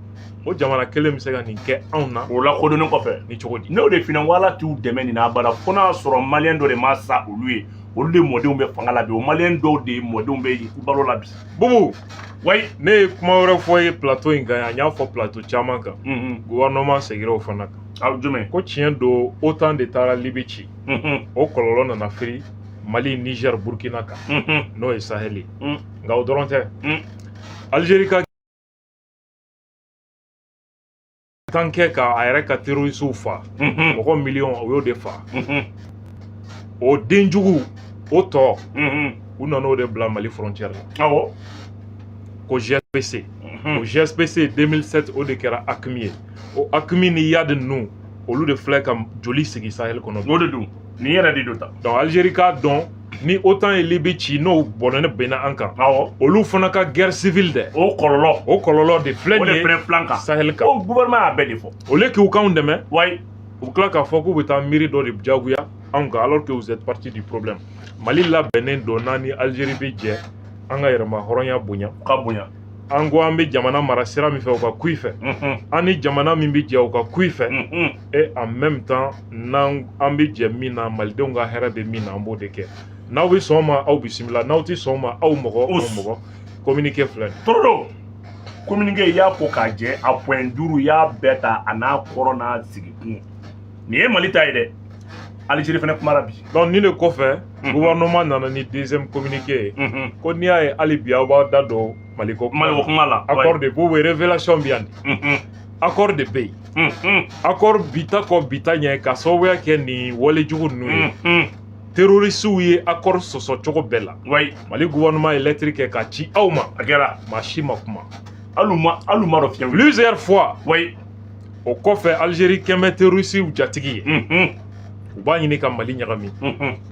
O jamana kelen bɛ se ka nin kɛ anw na? O lakodɔnnen kɔfɛ. Ni cogo di? N'o de f'i ɲɛna ko Ala t'u dɛmɛ nin na abada, fo n'a sɔrɔ maliyɛn dɔ de ma sa olu ye. Olu de mɔdenw bɛ fanga la bi, o maliyɛn dɔw de mɔdenw bɛ balo la bi. Bubu. Oui. Ne ye kuma wɛrɛ fɔ ye plateau in kan yan, n y'a fɔ plateau caman kan. Gouvernement seginna o fana kan. Aw jumɛn? Ko tiɲɛ don, OTAN de taara Libi ci. O kɔlɔlɔ nana firi Mali, Niger, Burkina kan, n'o ye Sahel ye. Nka o dɔrɔn tɛ. Algérie ka tan kɛ ka a yɛrɛ ka terroristew fa, mɔgɔ miliyɔn, o y'o de fa. O denjugu, o tɔ, u nana o de bila Mali frontière la. Ko GSPC. O GSPC 2007, o de kɛra AQMI ye. O AQMI ni Iyad ninnu, olu de filɛ ka joli sigi Sahel kɔnɔ. O de don, nin yɛrɛ de don tan. Donc Algérie k'a dɔn, ni OTAN ye Libi ci, n'o bɔnɛ benna an kan, olu fana ka guerre civile dɛ, o kɔlɔlɔ, o kɔlɔlɔ de filɛ o de nin ye fɛnɛ filan kan. Sahel kan. O gouvernement y'a bɛɛ de fɔ. Au lieu k'u k'anw dɛmɛ, u bɛ tila k'a fɔ k'u bɛ taa miiri dɔ de diyagoya anw kan, alors que vous êtes partie du problème. Mali labɛnnen don n'a ni Algérie bɛ jɛ an ka yɛrɛma hɔrɔnya bonya. Ka bonya. An ko an bɛ jamana mara sira min fɛ, u ka ku i fɛ. An ni jamana min bɛ jɛ, u ka ku i fɛ. Et en même temps, n'an an bɛ jɛ min na, malidenw ka hɛrɛ bɛ min na, an b'o de kɛ. N'aw bɛ sɔn o ma, aw bisimila. N'aw tɛ sɔn o ma, aw mɔgɔ, Us. anw mɔgɔ. Communiqué filɛ nin ye. Torodo, communiqué, i y'a ko k'a jɛ, a point 5, i y'a bɛɛ ta, a n'a kɔrɔ n'a sigikun. Nin ye Mali ta ye dɛ, Algérie fɛnɛ kumara bi. Donc nin de kɔfɛ, gouvernement nana ni deuxième communiqué ye, ko n'i y'a ye hali bi aw b'aw da don Mali ko Mali ko kuma la. Accord de b'u, révélation bɛ yan de. Accord de bɛ yen. Accord bi ta kɔ bi ta ɲɛ, ka sababuya kɛ nin walejugu ninnu ye. Terroristew ye accord sɔsɔ cogo bɛɛ la. Mali gouvernement ye lettre kɛ ka ci aw ma. A kɛra. Maa si ma kuma. Hali u ma dɔn fiyewu. Plusieurs fois. O kɔfɛ, Algérie kɛn bɛ terroristew jatigi ye. U b'a ɲini ka Mali ɲagami.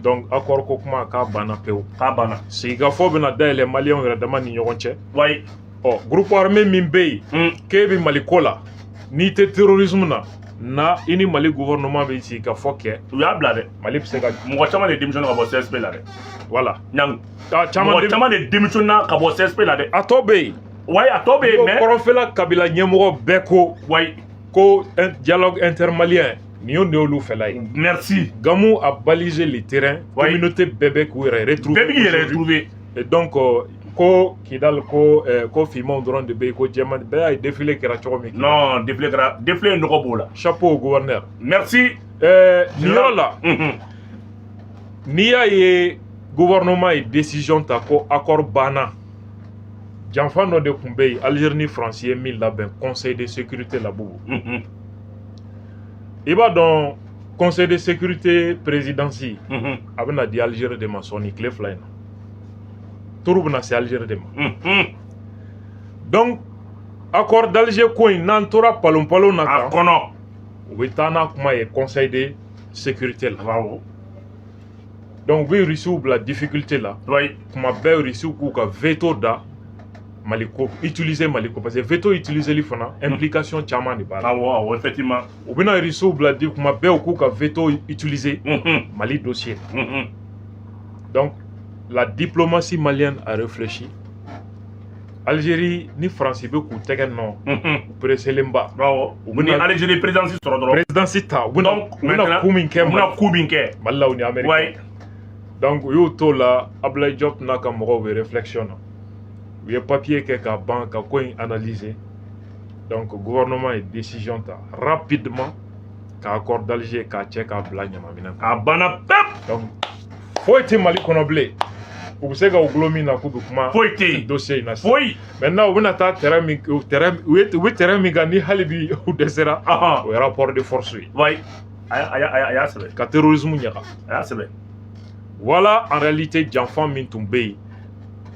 Donc accord ko kuma, k'a banna pewu. K'a banna. Sigikafɔ bɛna dayɛlɛ maliyɛnw yɛrɛ dama ni ɲɔgɔn cɛ. Ɔ, groupe armé min bɛ yen k'e bɛ Mali ko la, n'i tɛ terrorisme na, na i ni Mali gouvernement bɛ sigikafɔ kɛ. U y'a bila dɛ. Mali bɛ se ka Mɔgɔ caman de démissionné ka bɔ CSP la dɛ. Voilà. Ɲangi. A caman Mɔgɔ caman de démissionné ka bɔ CSP la dɛ. A tɔ bɛ yen. Wayi, a tɔ bɛ yen, mais Kɔrɔnfɛla kabila ɲɛmɔgɔ bɛɛ ko ko un dialogue intermalien, nin y'o de y'olu fɛla ye. Merci. Gamou a balisé le terrain. Communauté bɛɛ bɛ k'u yɛrɛ retrouver Bɛɛ bɛ k'i yɛrɛ aujourd'hui. retrouver. Et donc ko Kidal, ko ko finmanw dɔrɔn de bɛ yen, ko jɛman bɛɛ y'a ye, défilé kɛra cogo min Kidal. Non, défilé kɛra, défilé nɔgɔ b'o la. Chapeau au gouverneur. Merci. Nin yɔrɔ la, n'i y'a ye gouvernement ye décision ta ko accord banna, janfa dɔ de tun bɛ yen, Algérie ni France ye min labɛn conseil de sécurité la, Bubu. I b'a dɔn, conseil de sécurité présidence, a bɛna di Algérie de ma sɔɔni, tile 2 in na tour bɛna se Algérie de ma. Donc accord d'Alger ko in, n'an tora palon palon na A kan, kɔnɔ. u bɛ taa n'a kuma ye conseil de sécurité la. Awɔ. Donc u bɛ Russiw bila difficulté la. Kuma bɛɛ Russiw k'u ka veto da Mali ko, utiliser Mali ko, parce que veto utiliseli fana, implication caman de b'a la. Awɔ, effectivement. U bɛna Russiw bila di kuma bɛɛ u k'u ka veto utiliser Mali dossier. Donc la diplomatie malienne a réfléchi. Algérie ni France bɛ k'u tɛgɛ nɔ, u presselenba. U bɛ ni Algérie présidence sɔrɔ dɔrɔn. Présidence ta, u bɛna Donc u bɛna coup min kɛ u bɛna coup min kɛ. Mali la, u ni Amérique. Donc u y'u t'o la, Abdoulaye Diop n'a ka mɔgɔw bɛ réflexion na. U ye papier kɛ ka ban ka ko in analyser. Donc gouvernement ye décision ta rapidement ka accord d'Alger k'a cɛ k'a bila ɲamaminɛ kɔnɔ. A banna pep. Donc foyi tɛ Mali kɔnɔ bilen. U bɛ se ka u gulo min na k'u bɛ kuma Foyi tɛ yen. dossier in na sisan. Foyi. Maintenant u bɛna taa terrain min, terrain u ye, u bɛ terrain min kan ni hali bi u dɛsɛra, o ye rapport de force ye. Wayi. A y'a sɛbɛn. Ka terrorisme ɲaga. A y'a sɛbɛn. Voilà, en réalité, janfa min tun bɛ yen,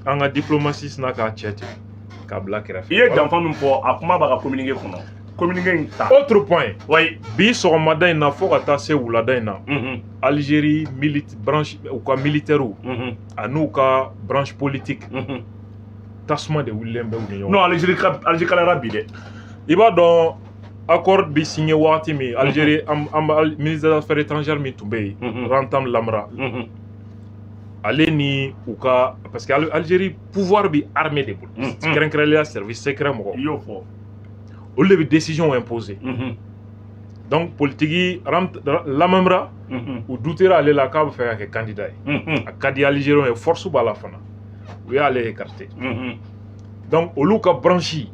an ka diplomatie sina k'a cɛ ten k'a bila kɛrɛfɛ. I ye janfa min fɔ, a kuma b'a ka communiqué kɔnɔ. Communiqué in ta. Autre point. Bi sɔgɔmada in na fo ka taa se wulada in na, Algérie milite branche, u ka militaires an'u ka branche politique, tasuma de wulilen bɛ u ni ɲɔgɔn. Non, Algérie ka Algérie kalayara bi dɛ. I b'a dɔn, accord bi signé wagati min, Algérie am, am, ministre des affaires étrangères min tun bɛ yen, Ramtane Lamamra, Ale ni u ka, parce que Algérie pouvoir bi armée de bolo, kɛrɛnkɛrɛnnenya service secret mɔgɔw. I y'o fɔ. Olu de bɛ décision imposer. Donc politique Lamamra, u dutera ale la k'a bɛ fɛ ka kɛ candidat ye. A ka di Algériens ye, force b'a la fana, u y'ale écarté. Donc olu ka branche,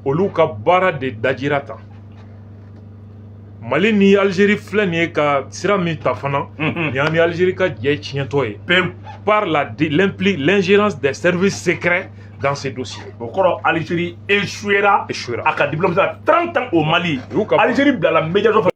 olu ka baara de dajira tan. Mali ni Algérie filɛ nin ye ka sira min ta fana, nin y'an ni Algérie ka jɛ tiɲɛtɔ ye pewu par la l'ingérence des services secrets dans ces dossiers. O kɔrɔ, Algérie échouera. Échouera. A ka diplomatie la 30 ans au Mali. U y'u ka Algérie bilala médiation fɛ.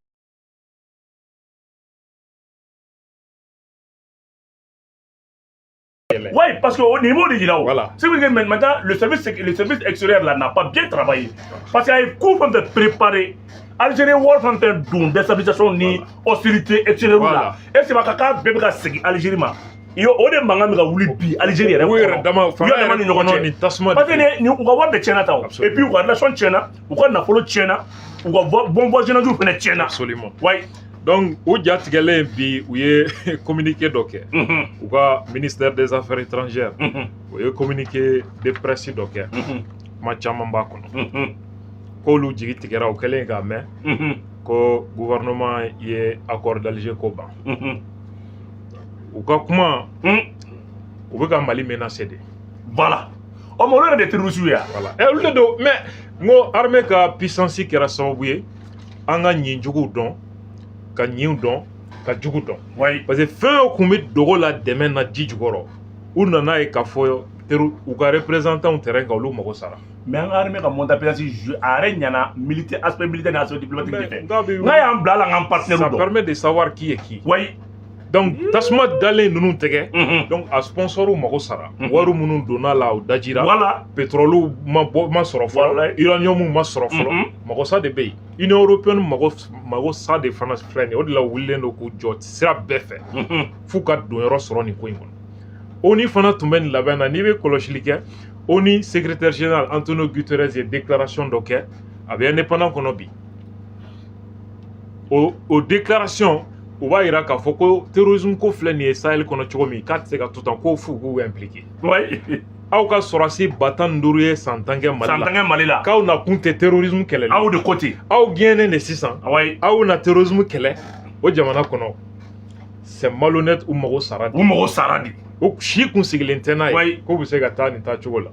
Yɛlɛ. Oui, parce que au niveau de yira o. Voilà. C'est que maintenant, le service extérieur là n'a pas bien travaillé. Parce qu'il y a un coup fɛn fɛn préparé. Algérie wari fɛn fɛn don déstabilisation ni hostilité extérieure la. Est-ce que ka k'a bɛɛ bɛ ka segin Algérie ma? I y'o o de mankan bɛ ka wuli bi Algérie yɛrɛ U yɛrɛ kɔnɔ. dama U yɛrɛ dama ni ɲɔgɔn cɛ. Ni tasuma. Parce que ni u ka wari de tiɲɛna tan o. Absolument. Et puis u ka relation tiɲɛna, u ka nafolo tiɲɛna, u ka bon voisinage fɛnɛ tiɲɛna. Absolument. Oui. Donc o ja tigɛlen bi, u ye communiqué dɔ kɛ. U ka ministère des Affaires étrangères, o ye communiqué de presse dɔ kɛ. Kuma caman b'a kɔnɔ. K'olu jigi tigɛra o kɛlen k'a mɛn ko gouvernement ye accord d'Alger ko ban. U ka kuma, u bɛ ka Mali menacer de. Voilà. Ɔ, mais olu yɛrɛ de ye terroriste ye wa? Voilà. Olu de don, mais n ko armée ka puissance kɛra sababu ye an ka ɲin juguw dɔn, ka ɲinw dɔn, ka jugu dɔn. Parce que fɛn o kun bɛ dogo la dɛmɛ na ji jukɔrɔ, u nana ye k'a fɔ u ka représentant terrain kan, olu mago sara. Mais an ka armée ka monter en puissance, a yɛrɛ ɲɛna militaire, aspect militaire ni aspect diplomatique de fɛ. Nka bɛ N'a y'an bila a la, an k'an partenaire ça dɔn. permet de savoir qui est qui. Donc tasuma dalen ninnu tɛgɛ. Donc a sponsor mago sara. Wari minnu donna la, o dajira. Pétrole ma bɔ, ma sɔrɔ fɔlɔ. Uranium ma sɔrɔ fɔlɔ. Mago sa de bɛ yen. Union européenne mago sa de fana filɛ nin ye. O de la u wulilen don k'u jɔ sira bɛɛ fɛ f'u ka donyɔrɔ sɔrɔ nin ko in kɔnɔ. ONU fana tun bɛ nin labɛn na. N'i bɛ kɔlɔsili kɛ, ONU secrétaire général Antonio Guterres ye déclaration dɔ kɛ, a bɛ Indépendant kɔnɔ bi. O déclaration, u b'a yira k'a fɔ ko terrorisme ko filɛ nin ye Sahel kɔnɔ cogo min, k'a tɛ se ka to tan, ko f'u k'u impliqué. Aw ka sɔrɔsi 15 000 ye san 10 kɛ Mali San la. 10 kɛ Mali la. K'aw na kun tɛ terrorisme kɛlɛli. Aw de ko ten. Aw gɛnnen de sisan. Aw na terrorisme kɛlɛ o jamana kɔnɔ. C'est malhonnête, u mago sara de. U mago sara de. O si kun sigilen tɛ n'a ye k'u bɛ se ka taa nin taa cogo la.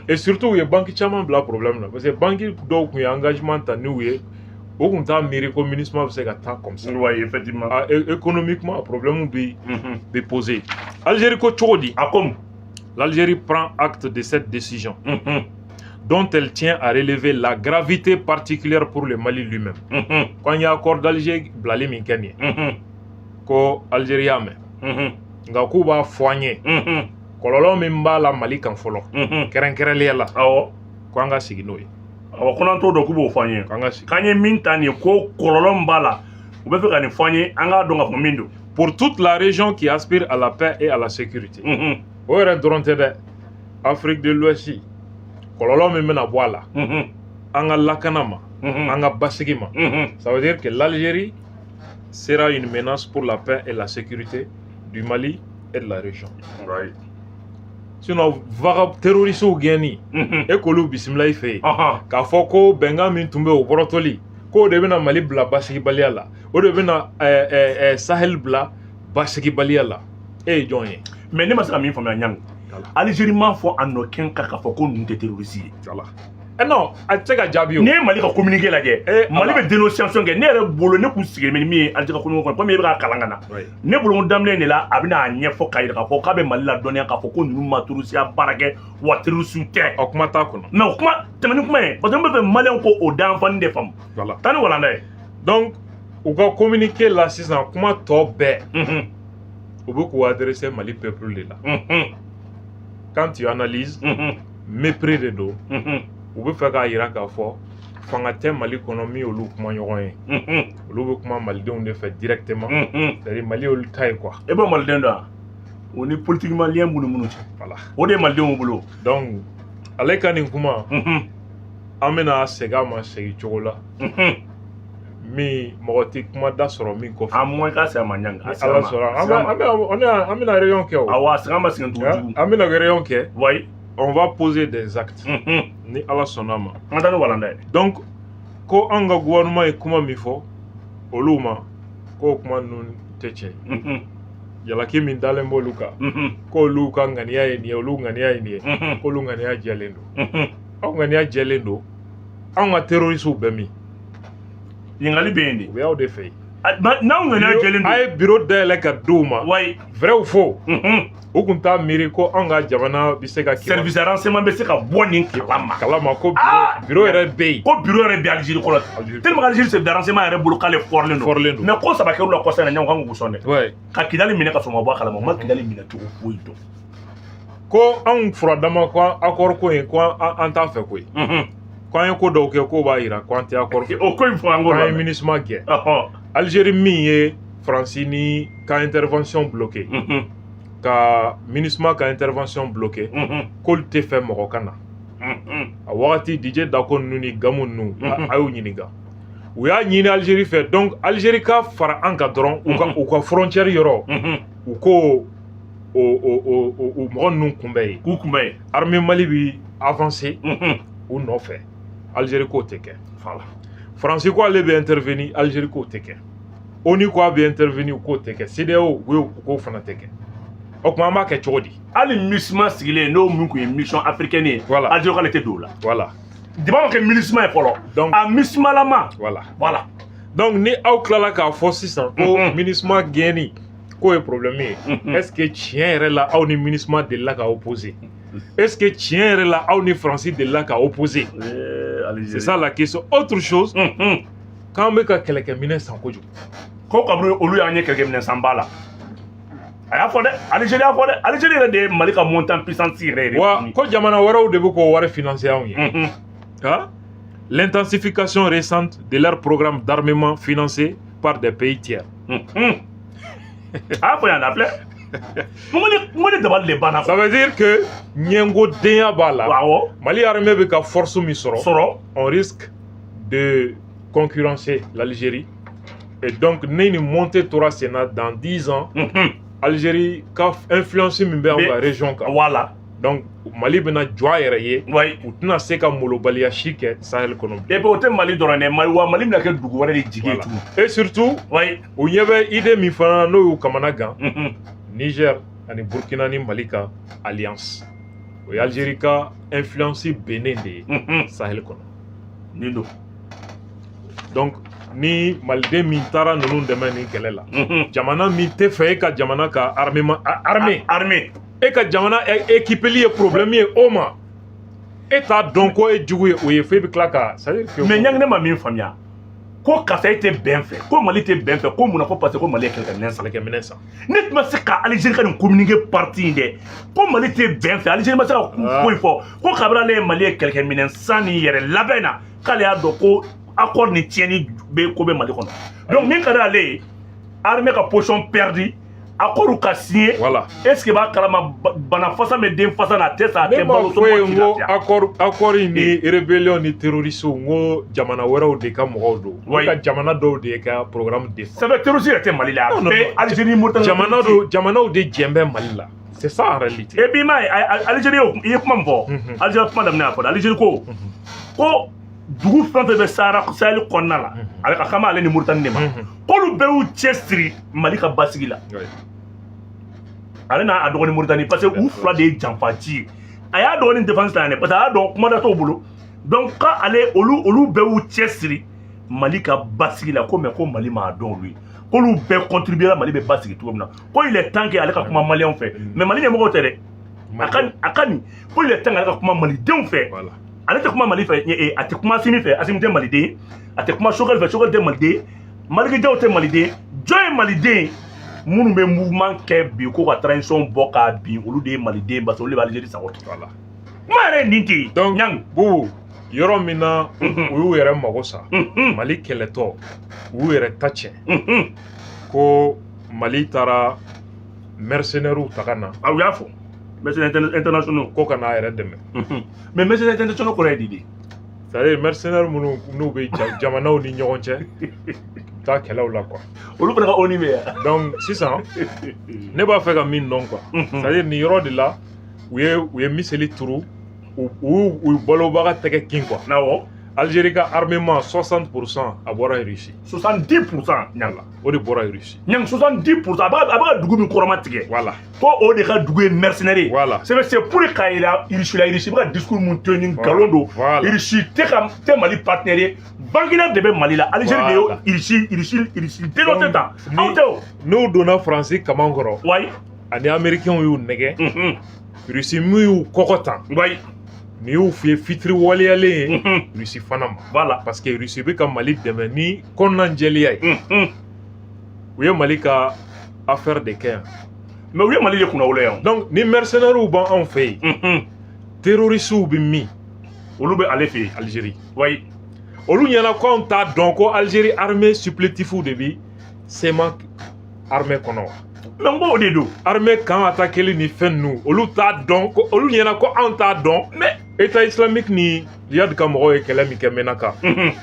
Et surtout u ye banque caman bila problème na, parce que banque dɔw tun ye engagement ta n'u ye, o tun t'a miiri ko MINUSMA bɛ se ka taa comme ça. Oui, effectivement. Ah, économiquement, problème bɛ poser. Algérie ko cogo di? A komi. L'Algérie prend acte de cette décision dont elle tient à relever la gravité particulière pour le Mali lui-même. Ko an ye accord d'Alger bilali min kɛ nin ye, ko Algérie y'a mɛn, nka k'u b'a fɔ an ye kɔlɔlɔ min b'a la Mali kan fɔlɔ, kɛrɛnkɛrɛnnenya la, ko an ka sigi n'o ye. Awɔ, ko n'an t'o dɔn, k'u b'o fɔ an ye. K'an ka sigi. K'an ye min ta nin ye, ko kɔlɔlɔ min b'a la, u bɛ fɛ ka nin fɔ an ye, an k'a dɔn k'a fɔ min don. Pour toute la région qui aspire à la paix et à la sécurité. O yɛrɛ dɔrɔn tɛ dɛ, Afrique de l'Ouest, kɔlɔlɔ min bɛna bɔ a la an ka lakana ma, an ka basigi ma. Ça veut dire que l'Algérie sera une menace pour la paix et la sécurité du Mali et de la région. Sinon vaga terroristes gɛnni, e k'olu bisimila i fɛ yen, k'a fɔ ko bɛnkan min tun bɛ o bɔrɔtɔli, k'o de bɛna Mali bila basigibaliya la, o de bɛna Sahel bila basigibaliya la, e ye jɔn ye? Mais ne ma se ka min faamuya, Ɲangi, Algérie m'a fɔ a nɔ kɛn kan k'a fɔ ko ninnu tɛ terroriste ye. Voilà. Non, a tɛ se ka jaabi o. N'i ye Mali ka communiqué lajɛ, Mali Ala. bɛ dénonciation kɛ. Ne yɛrɛ bolo, ne kun sigilen bɛ ni min ye Algérie ka communiqué kɔnɔ, komi e bɛ k'a kalan ka na, ne bolo ko daminɛ de la, a bɛna a ɲɛfɔ k'a yira k'a fɔ k'a bɛ Mali ladɔnniya k'a fɔ ko ninnu ma terroriste baara kɛ wa terroriste tɛ. O kuma t'a kɔnɔ. Mais o kuma tɛmɛ ni kuma ye, parce que n bɛ fɛ maliyɛnw ko o danfani de faamu. Taa ni walanda ye. Donc u ka communiqué la sisan, kuma tɔ bɛɛ, u bɛ k'u adresser Mali peuple de la. Quand tu analyses, mépris de don. U bɛ fɛ k'a yira k'a fɔ fanga tɛ Mali kɔnɔ min y'olu kuma ɲɔgɔn ye. Olu bɛ kuma malidenw de fɛ directement. C'est à dire Mali y'olu ta ye quoi. E b'o maliden dɔn wa? O ni politique malien b'u ni minnu cɛ. O de ye malidenw bolo. Donc ale ka nin kuma, an bɛna segin a ma segin cogo la. Min mɔgɔ tɛ kuma da sɔrɔ min kɔfɛ. A mɔ i ka sɛ ma ɲangi. Ala sɔrɔ an bɛna réunion kɛ o. Awɔ, a sɛgɛn ma sɛgɛn dugu jugu. An bɛna réunion kɛ. Oui. On va poser des actes. Ni Ala sɔnna ma. An ka taa ni walanda ye. Donc ko an ka gouvernement ye kuma min fɔ olu ma, k'o kuma ninnu tɛ tiɲɛ ye. Jalaki min dalen b'olu kan, k'olu ka ŋaniya ye nin ye, olu ŋaniya ye nin ye, k'olu ŋaniya jɛlen don. Aw ŋaniya jɛlen don, anw ka terroristes bɛ min? Ɲininkali bɛ yen de. U bɛ aw de fɛ yen. N'anw ŋaniya jɛlen don. A ye bureau dayɛlɛ ka d'u ma. Oui. Vrai ou faux? U kun t'a miiri ko anw ka jamana bɛ se ka. Service de renseignement bɛ se ka bɔ nin kalama. Kalama ko bureau yɛrɛ bɛ yen. Ko bureau yɛrɛ bɛ Algérie kɔnɔ. Tellement Algérie service de renseignement yɛrɛ bolo k'ale fɔrilen don. Fɔrilen don. Mais ko saba kɛr'u la kɔsa in na, ɲɔgɔn kan k'u sɔn dɛ. Ouais. Ka Kidali minɛ ka sɔrɔ ma bɔ a kalama, u ma Kidali minɛ cogo foyi dɔn. Ko anw furadama ko accord ko in ko an t'a fɛ koyi. Ko an ye ko dɔw kɛ k'o b'a jira ko an tɛ accord fɛ. O ko in fɔ an ko la. K'an ye MINUSMA gɛn. Algérie min ye Faransi ni ka intervention bloqué. Ka MINUSMA ka intervention bloqué. K'olu tɛ fɛ mɔgɔ ka na. A wagati DJ Dako ninnu ni Gamu ninnu a y'u ɲininka. U y'a ɲini Algérie fɛ, donc Algérie ka fara an kan dɔrɔn u ka frontière yɔrɔ. U ko o mɔgɔ ninnu kunbɛn yen. K'u kunbɛn yen. Armée Mali bi avancer u nɔfɛ. Algérie k'o tɛ kɛ. Voilà. Faransi ko ale bɛ intervenir, Algérie k'o tɛ kɛ. ONU ko a bɛ intervenir, k'o tɛ kɛ. CEDEAO k'o fana tɛ kɛ. O tuma an b'a kɛ cogo di? Hali MINUSMA sigilen n'o min kun ye mission africaine ye. Voilà. Algérie k'ale tɛ don o la. Voilà. Débat ma kɛ MINUSMA ye fɔlɔ. Donc a MINUSMA lama. Voilà. Voilà. Donc ni aw tilala k'a fɔ sisan ko MINUSMA gɛnni k'o ye problème ye. Est-ce que tiɲɛ yɛrɛ la aw ni MINUSMA delila ka opposer? Est-ce que tiɲɛ yɛrɛ la aw ni Faransi delila ka opposer? C'est ça la question. Autre chose, k'an bɛ ka kɛlɛkɛminɛn san kojugu. Ko kabini olu y'an ye kɛlɛkɛminɛn sanba la. A y'a fɔ dɛ, Algérie y'a fɔ dɛ, Algérie yɛrɛ de ye Mali ka montant puissance yɛrɛ yɛrɛ. Wa ko jamana wɛrɛw de bɛ k'o wari financer anw ye. Hein? L'intensification récente de leur programme d'armement financé par des pays tiers. A y'a fɔ yan a filɛ. N ko ni dabali de banna. Ça veut dire que ɲɛngodenya b'a la. Awɔ. Mali armée bɛ ka force min sɔrɔ. Sɔrɔ. On risque de concurrencer l'Algérie. Et donc ni nin montée tora sen na dans 10 ans, Algérie ka influence min bɛ anw ka région kan. Voilà. Donc Mali bɛna jɔ a yɛrɛ ye. Oui. U tɛna se ka molobaliya si kɛ Sahel kɔnɔ bilen. Et puis o tɛ Mali dɔrɔn dɛ, Mali wa Mali bɛna kɛ dugu wɛrɛ de jigi ye tugun. Et surtout. Oui. U ɲɛ bɛ idée min fana n'o y'u kamana gan. Niger ani Burkina ni Mali ka alliance. O ye Algérie ka influence bennen de ye Sahel kɔnɔ. Nin don. Donc ni Maliden min taara ninnu dɛmɛ nin kɛlɛ la, jamana min tɛ fɛ e ka jamana ka armement armée. Armée. E ka jamana équipeli ye problème ye o ma, e t'a dɔn ko e jugu ye o ye fo e bɛ tila ka c'est à dire que. Mais ɲangi ne ma min faamuya, ko karisa e tɛ bɛn fɛ, ko Mali tɛ bɛn fɛ, ko mun na? Ko parce que ko Mali ye kɛlɛkɛminɛn san. Kɛlɛkɛminɛn san. Ne tun ma se ka Algérie ka nin communiqué parti in dɛ, ko Mali tɛ bɛn fɛ, Algérie ma se ka foyi fɔ, ko kabini ale ye Mali ye kɛlɛkɛminɛn san ni yɛrɛ labɛn na, k'ale y'a dɔn ko accord ni tiɲɛni bɛ ko bɛ Mali kɔnɔ. Donc min ka d'ale ye, armée ka position perdue, accord ka signé. Voilà. Est ce que b'a kalama bana fasa bɛ den fasa na, a tɛ sa, a tɛ Ne ma balo. fɔ ye n ko accord in ni rébellion ni terroriste, n ko jamana wɛrɛw de ka mɔgɔw don. Oui. U ka jamana dɔw de ka programme défend. Ça fait terroriste yɛrɛ tɛ Mali la, a Non, non, bɛɛ non. Algérie, Mauritanie. Jamana dɔw, jamanaw de jɛn bɛ Mali la. C'est ça en réalité. Et puis i m'a ye, Algérie i ye kuma min fɔ, Algérie kuma daminɛ a fɔ, Algérie ko dugu fɛn fɛn bɛ Sahara Sahel kɔnɔna la, ale ka kama ale ni Mauritanie de ma, k'olu bɛɛ y'u cɛ siri Mali ka basigi la. Ale n'a a dɔgɔnin Mauritanie, parce que u fila de ye janfanci ye. A y'a dɔgɔnin défense ta yan dɛ, parce que a y'a dɔn kuma da t'o bolo. Donc k'ale olu bɛɛ y'u cɛ siri Mali ka basigi la, ko mais ko Mali m'a dɔn olu ye, k'olu bɛɛ contribuer Mali bɛ basigi cogo min na, ko il est temps que ale ka kuma maliyɛnw fɛ. Mais Mali ɲɛmɔgɔw tɛ dɛ, a ka nin ko il est temps que ale ka kuma malidenw fɛ. Voilà. Ale tɛ kuma Mali fɛ, a tɛ kuma Asimi fɛ, Asimi tɛ maliden ye, a tɛ kuma Choguel fɛ, Choguel tɛ maliden ye, Maliki Jaw tɛ maliden ye. Jɔn ye maliden ye? Minnu bɛ mouvement kɛ bi ko ka transition bɔ k'a bin, olu de ye maliden, parce que olu de bɛ Algérie sago kɛ. Voilà. Kuma yɛrɛ ye nin ten. Donc Ɲangi. Bubu, yɔrɔ min na u y'u yɛrɛ mago sa, Mali kɛlɛtɔ u y'u yɛrɛ ta tiɲɛ, ko Mali taara mercenaires ta ka na. Aw y'a fɔ mercenaires internationaux. Ko ka n'a yɛrɛ dɛmɛ. Mais mercenaires internationaux kɔrɔ ye di de? C'est à dire mercenaires minnu n'u bɛ jamanaw ni ɲɔgɔn cɛ, u taa kɛlɛw la quoi. Olu fana ka ONU bɛ yan. Donc sisan ne b'a fɛ ka min dɔn quoi, c'est à dire nin yɔrɔ de la u ye miseli turu, u balobaga tɛgɛ kin quoi. Algérie ka armement, 60% a bɔra Russie. 70%, Ɲang. O de bɔra Russie. Ɲang, 70%, a bɛ ka dugu min kɔrɔma tigɛ. Ko o de ka dugu ye mercenaire ye. C'est pour k'a yira Russie la, Russie bɛ ka discours mun tenir, nkalon don. Russie tɛ ka tɛ Mali partenaire ye. Wagner de bɛ Mali la. Algérie de ye Russie dénoncé tan. Anw tɛ o. N'u donna Faransi kaman kɔrɔ. Ani Américains y'u nɛgɛ. Russie min y'u kɔkɔ tan. Nin y'u f'i ye fitiri waleyalen ye Russie fana ma. Parce que Russie bɛ ka Mali dɛmɛ ni kɔnɔnajɛlenya ye. U ye Mali ka affaire de kɛ yan. Mais u ye Mali de kunnawolo yan. Donc ni mercenaires b'anw fɛ yen, terroristes bɛ min? Olu bɛ ale fɛ yen. Algérie. Olu ɲɛna ko anw t'a dɔn ko Algérie armée supplétif de bi CMA armée kɔnɔ wa? Mais n ko o de don. Armée kan attaquer ni fɛn ninnu, olu t'a dɔn ko olu ɲɛna ko anw t'a dɔn. Mais État islamique ni Iyad ka mɔgɔw ye kɛlɛ min kɛ Menaka,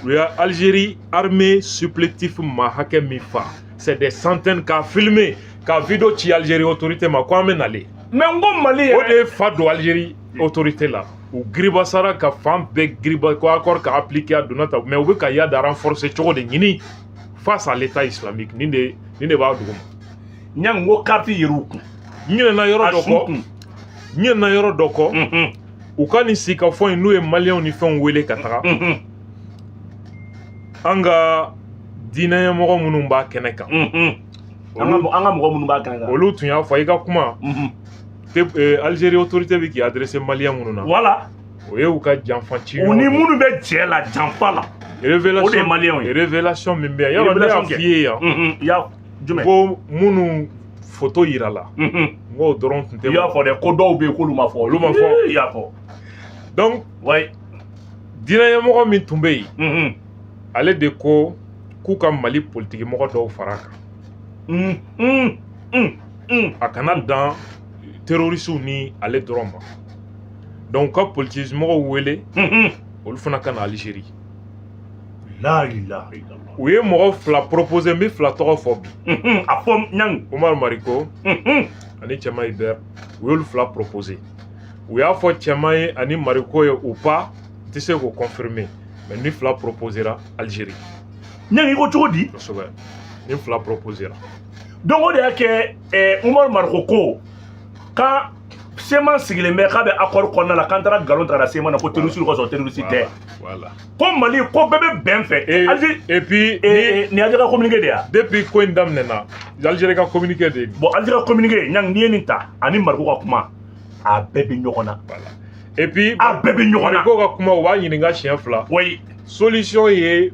u ye Algérie armée supplétif ma hakɛ min fa, c'est des centaines, k'a filmer, ka vidéo ci Algérie autorité ma ko an bɛ nalen. Mais n ko Mali O de ye fa don Algérie autorité la. U giribasara ka fan bɛɛ giriba ko accord ka appliquer, a donna tan, mais u bɛ ka Iyad renforcer cogo de ɲini face à l'État islamique. Nin de b'a duguma. Ɲang, n ko carte yer'u kun. N ɲinɛna yɔrɔ dɔ kɔ. N ɲinɛna yɔrɔ dɔ kɔ. U ka nin sigikafɔ in, n'u ye Maliyɛnw ni fɛnw wele ka taga, an ka diinɛ ɲɛmɔgɔ minnu b'a kɛnɛ kan, An ka mɔgɔ minnu b'a kɛnɛ kan, olu tun y'a fɔ i ka kuma Algérie autorité bɛ k'i adressé Maliyɛn minnu na, o ye u ka janfa ci. U ni minnu bɛ jɛ la janfa la, révélation, o de ye Maliyɛnw ye. Révélation min bɛ yan, yɔrɔ ne y'a f'i ye yan. I y'a jumɛn? Ko minnu photo yira la, n k'o dɔrɔn tun tɛ. I y'a fɔ dɛ, ko dɔw bɛ yen k'olu ma fɔ. Olu ma fɔ. I y'a fɔ. Donc diinɛ ɲɛmɔgɔ min tun bɛ yen, ale de ko k'u ka Mali politiki mɔgɔ dɔw fara a kan. A kana dan terroristew ni ale dɔrɔn ma. Donc ka politiki mɔgɔw wele, olu fana ka na Algérie. La ilaha illallah. U ye mɔgɔ fila proposé, n bɛ fila tɔgɔ fɔ bi. A fɔ, Ɲang. Umar Mariko ani Cɛma Hubert, u y'olu fila proposé. U y'a fɔ Cɛma ye ani Mariko ye ou pas, n tɛ se k'o confirmer, mais ni fila proposera Algérie. Ɲang, i ko cogo di? Kosɛbɛ, ni fila proposera. Donc o de y'a kɛ Umar Mariko ko kan CMA sigilen bɛ k'a bɛ accord kɔnɔna la, k'an taara nkalon ta ka na CMA na ko terroriste ka sɔrɔ terroriste tɛ. Ko Mali ko bɛɛ bɛ bɛn fɛ. Et puis nin Algérie ka communiqué de ya. Depuis ko in daminɛna, Algérie ka communiqué de. Bon, Algérie ka communiqué, Ɲang, n'i ye nin ta ani Mariko ka kuma, a bɛɛ bɛ ɲɔgɔn na. Voilà. Et puis a bɛɛ bɛ ɲɔgɔn na. Mariko ka kuma, u b'a ɲininka siɲɛ fila. Solution ye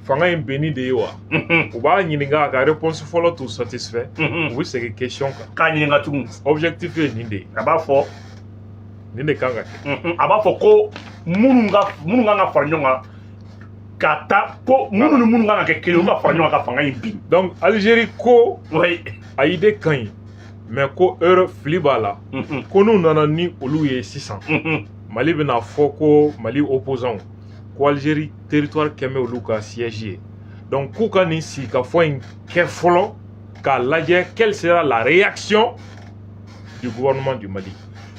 fanga in benni de ye wa? U b'a ɲininka, a ka réponse fɔlɔ t'u satisfait. U bɛ segin question kan. K'a ɲininka tugun. Objectif ye nin de ye. A b'a fɔ. Nin de kan ka kɛ. A b'a fɔ ko minnu kan ka fara ɲɔgɔn kan ka taa, ko minnu ni minnu kan ka kɛ kelen, olu ka fara ɲɔgɔn kan ka fanga in bin. Donc Algérie ko a idée ka ɲi, mais ko erreur, fili b'a la, ko n'u nana ni olu ye sisan, Mali bɛna fɔ ko Mali opposant, ko Algérie territoire kɛmɛ olu ka siège ye. Donc k'u ka nin sigikafɔ in kɛ fɔlɔ k'a lajɛ quelle sera la réaction du gouvernement du Mali.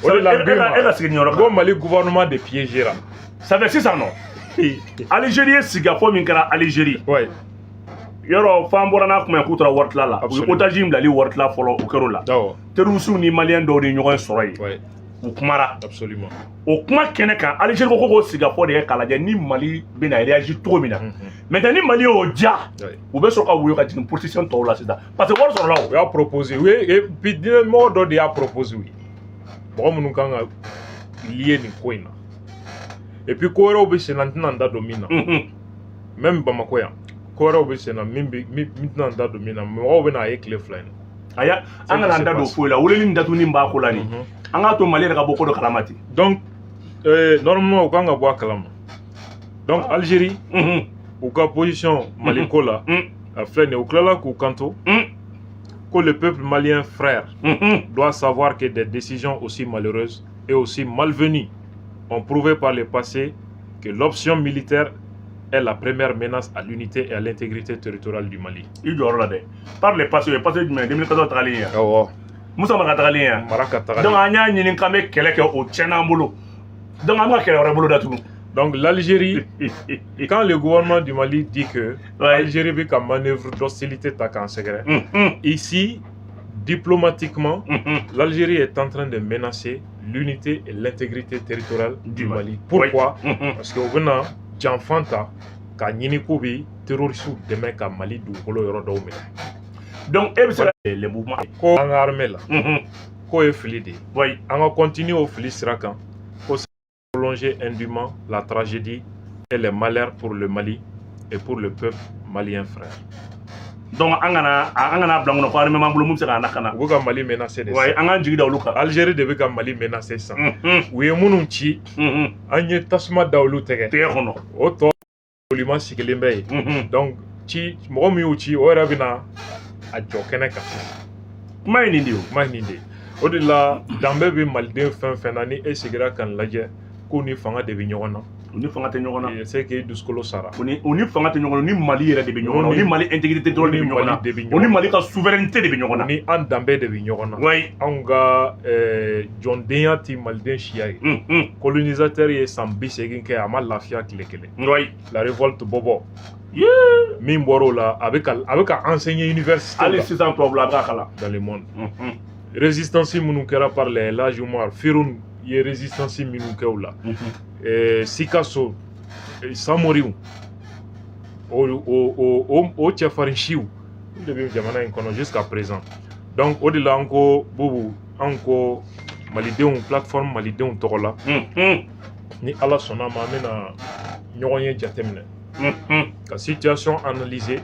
O de la n E ka sigi nin yɔrɔ kan. Ko Mali gouvernement de piégera. Ça fait sisan nɔ, Algérie ye sigikafɔ min kɛra Algérie, yɔrɔ f'an bɔra n'a kuma ye k'u taara wari tila la, u ye otage in bilali wari tila fɔlɔ, o kɛr'o la. Terroristes ni Maliyɛn dɔw de ɲɔgɔn sɔrɔ yen, u kumara. O kuma kɛnɛ kan, Algérie ko k'o sigikafɔ de kɛ k'a lajɛ ni Mali bɛna réagir cogo min na. Maintenant ni Mali y'o ja, u bɛ sɔrɔ ka woyo ka jigin position tɔw la sisan, parce que wari sɔrɔla o. U y'a proposé, u ye, et puis diinɛ mɔgɔ dɔ de y'a proposé u ye, mɔgɔ minnu kan ka lier nin ko in na. Et puis ko wɛrɛw bɛ sen na, n tɛna n da don min na. Même Bamakɔ yan, ko wɛrɛw bɛ sen na min bɛ min n tɛna n da don min na, mɔgɔw bɛ n'a ye tile 2 in na. Aya, an kana an da don foyi la, weleli ni datuguni b'a ko la nin, an k'a to Mali yɛrɛ ka bɔ ko dɔ kalama ten. Donc normalement u kan ka bɔ a kalama. Donc Algérie, u ka position Mali ko la, a filɛ nin ye, u tilala k'u kanto ko le peuple malien frère doit savoir que des décisions aussi malheureuses et aussi malvenues ont prouvé par le passé que l'option militaire est la première menace à l'unité et à l'intégrité territoriale du Mali. I jɔyɔrɔ la dɛ. Par le passé, o ye passé jumɛn ye? 2014 tagalen ye? Awɔ. Musa Mara ka tagalen ye? Mara ka tagalen. Donc an y'a ɲini k'an bɛ kɛlɛ kɛ, o tiɲɛna an bolo, donc an bɛ ka kɛlɛ wɛrɛ bolo datugu. Donc l'Algérie, quand le gouvernement du Mali dit que l'Algérie bɛ ka manœuvre d'hostilité ta k'an sɛgɛrɛ, ici, diplomatiquement, l'Algérie est en train de menacer l'unité et l'intégrité territoriale du Mali. Pourquoi? Parce que u bɛna janfan ta k'a ɲini k'u bɛ terroristes dɛmɛ ka Mali dugukolo yɔrɔ dɔw minɛ. Donc e bɛ se ka les mouvements Ko an ka armée la, k'o ye fili de ye. An ka continuer o fili sira kan, ko prolonger indûment la tragédie et les malheurs pour le Mali et pour le peuple malien frère. Donc an kana bila n kɔnɔ ko armée b'an bolo mun bɛ se k'an lakana. U bɛ ka Mali menacer de sisan. An k'an jigi da olu kan. Algérie de bɛ ka Mali menacer sisan. U ye minnu ci, an ye tasuma da olu tɛgɛ. Tɛgɛ kɔnɔ. O tɔ bolima sigilen bɛ yen. Donc ci mɔgɔ min y'u ci, o yɛrɛ bɛ na a jɔ kɛnɛ kan sisan. Kuma ye nin de ye o. Kuma ye nin de ye. O de la, danbe bɛ maliden fɛn fɛn na, ni e seginna ka nin lajɛ, k'u ni fanga de bɛ ɲɔgɔn na. U ni fanga tɛ ɲɔgɔn na. C'est que dusukolo sara. U ni fanga tɛ ɲɔgɔn na, u ni Mali yɛrɛ de bɛ ɲɔgɔn na, u ni Mali intégrité dɔrɔn de bɛ ɲɔgɔn na, u ni Mali ka souveraineté de bɛ ɲɔgɔn na. U ni an danbe de bɛ ɲɔgɔn na. Anw ka jɔndenya ti maliden siya ye. Colonisateur ye san 80 kɛ, a ma lafiya tile kelen. La révolte Bɔbɔ min bɔra o la, a bɛ ka enseigner université la. Hali sisan tubabula a bɛ ka kalan. Dans le monde. Résistance minnu kɛra par les El Hadj Umar, Firun ye résistance minnu kɛ o la. Sikaso, Samoriw, o cɛfarin siw de bɛ jamana in kɔnɔ jusqu'à présent. Donc o de la, an ko Bubu, an ko malidenw, plateforme malidenw tɔgɔ la, ni Ala sɔnna ma, an bɛna ɲɔgɔn ye jateminɛ ka situation analyser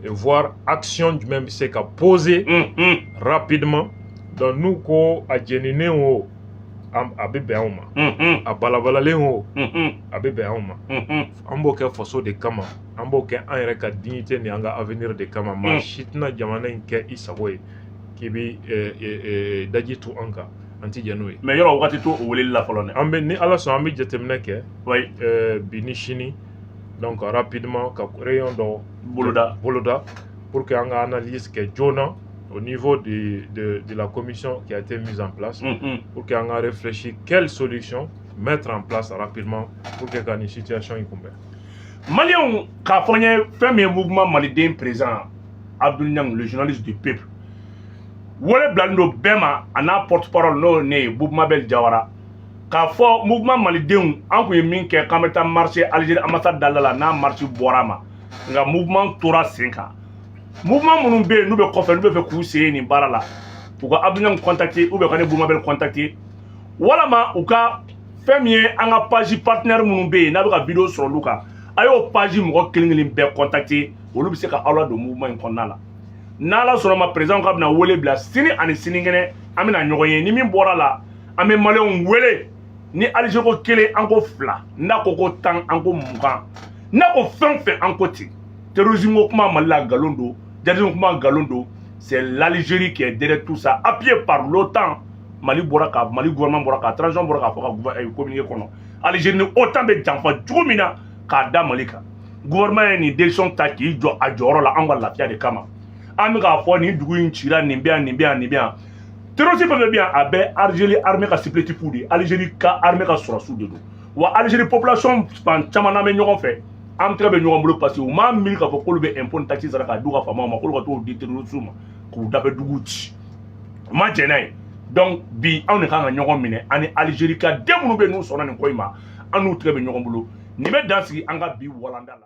et voir action jumɛn bɛ se ka poser rapidement. Donc n'u ko a jeninen o, a bɛ bɛn anw ma, a balabalalen o, a bɛ bɛn anw ma. An b'o kɛ faso de kama, an b'o kɛ an yɛrɛ ka dignité ni an ka avenir de kama. Maa si tɛna jamana in kɛ i sago ye k'i bɛ daji tu an kan, an ti jɛn n'o ye. Mais yɔrɔ wagati to o weleli la fɔlɔ dɛ. An bɛ, ni Ala sɔn, an bɛ jateminɛ kɛ bi ni sini, donc rapidement ka réunion dɔ boloda. Boloda pour que an ka analyse kɛ joona au niveau de la commission qui a été mise en place, pour qu'on a réfléchi quelle solution mettre en place rapidement pour que ka nin situation in kunbɛn. Maliyɛnw, k'a fɔ n ye fɛn min ye, mouvement maliden président Abdoul Niang, le journaliste du peuple, wele bilalen don bɛɛ ma, a n'a porte parole, n'o ye ne ye, Boubou Mabel Diawara, k'a fɔ mouvement malidenw, an kun ye min kɛ k'an bɛ taa marché Algérie ambassade dala la, n'a marche bɔra a ma, nka mouvement tora sen kan. Mouvement minnu bɛ yen n'u bɛ kɔfɛ, n'u bɛ fɛ k'u sen nin baara la, u ka Abdoul Niang contacter ou bien ka ne Boubou Mabel contacter, walama u ka fɛn min ye, an ka page partenaire minnu bɛ yen n'a bɛ ka vidéo sɔrɔ olu kan, a y'o page mɔgɔ kelen kelen bɛɛ contacter, olu bɛ se ka aw ladon mouvement in kɔnɔna la. N'Ala sɔnna ma, président ka bɛna wele bila sini ani sinikɛnɛ, an bɛna ɲɔgɔn ye. Ni min bɔra la, an bɛ maliyɛnw wele. Ni Algérie ko kelen, an ko fila; n'a ko 10, an ko 20; n'a ko fɛn o fɛn, an ko ten. Terrorisme ko kuma Mali la, nkalon don. Djihadisme kuma, nkalon don. C'est l'Algérie qui est derrière tout ça, appuyé par l'OTAN. Mali bɔra ka, Mali gouvernement bɔra ka, transition bɔra k'a fɔ ka communiqué kɔnɔ, Algérie ni OTAN bɛ janfa cogo min na k'a da Mali kan. Gouvernement ye nin décision ta k'i jɔ a jɔyɔrɔ la anw ka lafiya de kama. An bɛ k'a fɔ nin dugu in cira, nin bɛ yan, nin bɛ yan, nin bɛ yan. Terroriste fɛn fɛn bɛ yan, a bɛɛ Algérie armée ka supplétif de ye, Algérie ka armée ka sɔrɔsiw de don. Wa Algérie population fan caman n'an bɛ ɲɔgɔn fɛ, an tɛgɛ bɛ ɲɔgɔn bolo, parce que u m'a miiri k'a fɔ k'olu bɛ impôt ni taxe sara k'a di u ka faamaw ma, k'olu ka t'o di terroriste ma k'u dafɛ duguw ci. U ma jɛn n'a ye. Donc bi, anw de kan ka ɲɔgɔn minɛ ani Algérie ka den minnu bɛ yen n'u sɔnna nin ko in ma, an n'u tɛgɛ bɛ ɲɔgɔn bolo. Nin bɛ dan sigi an ka bi walanda la.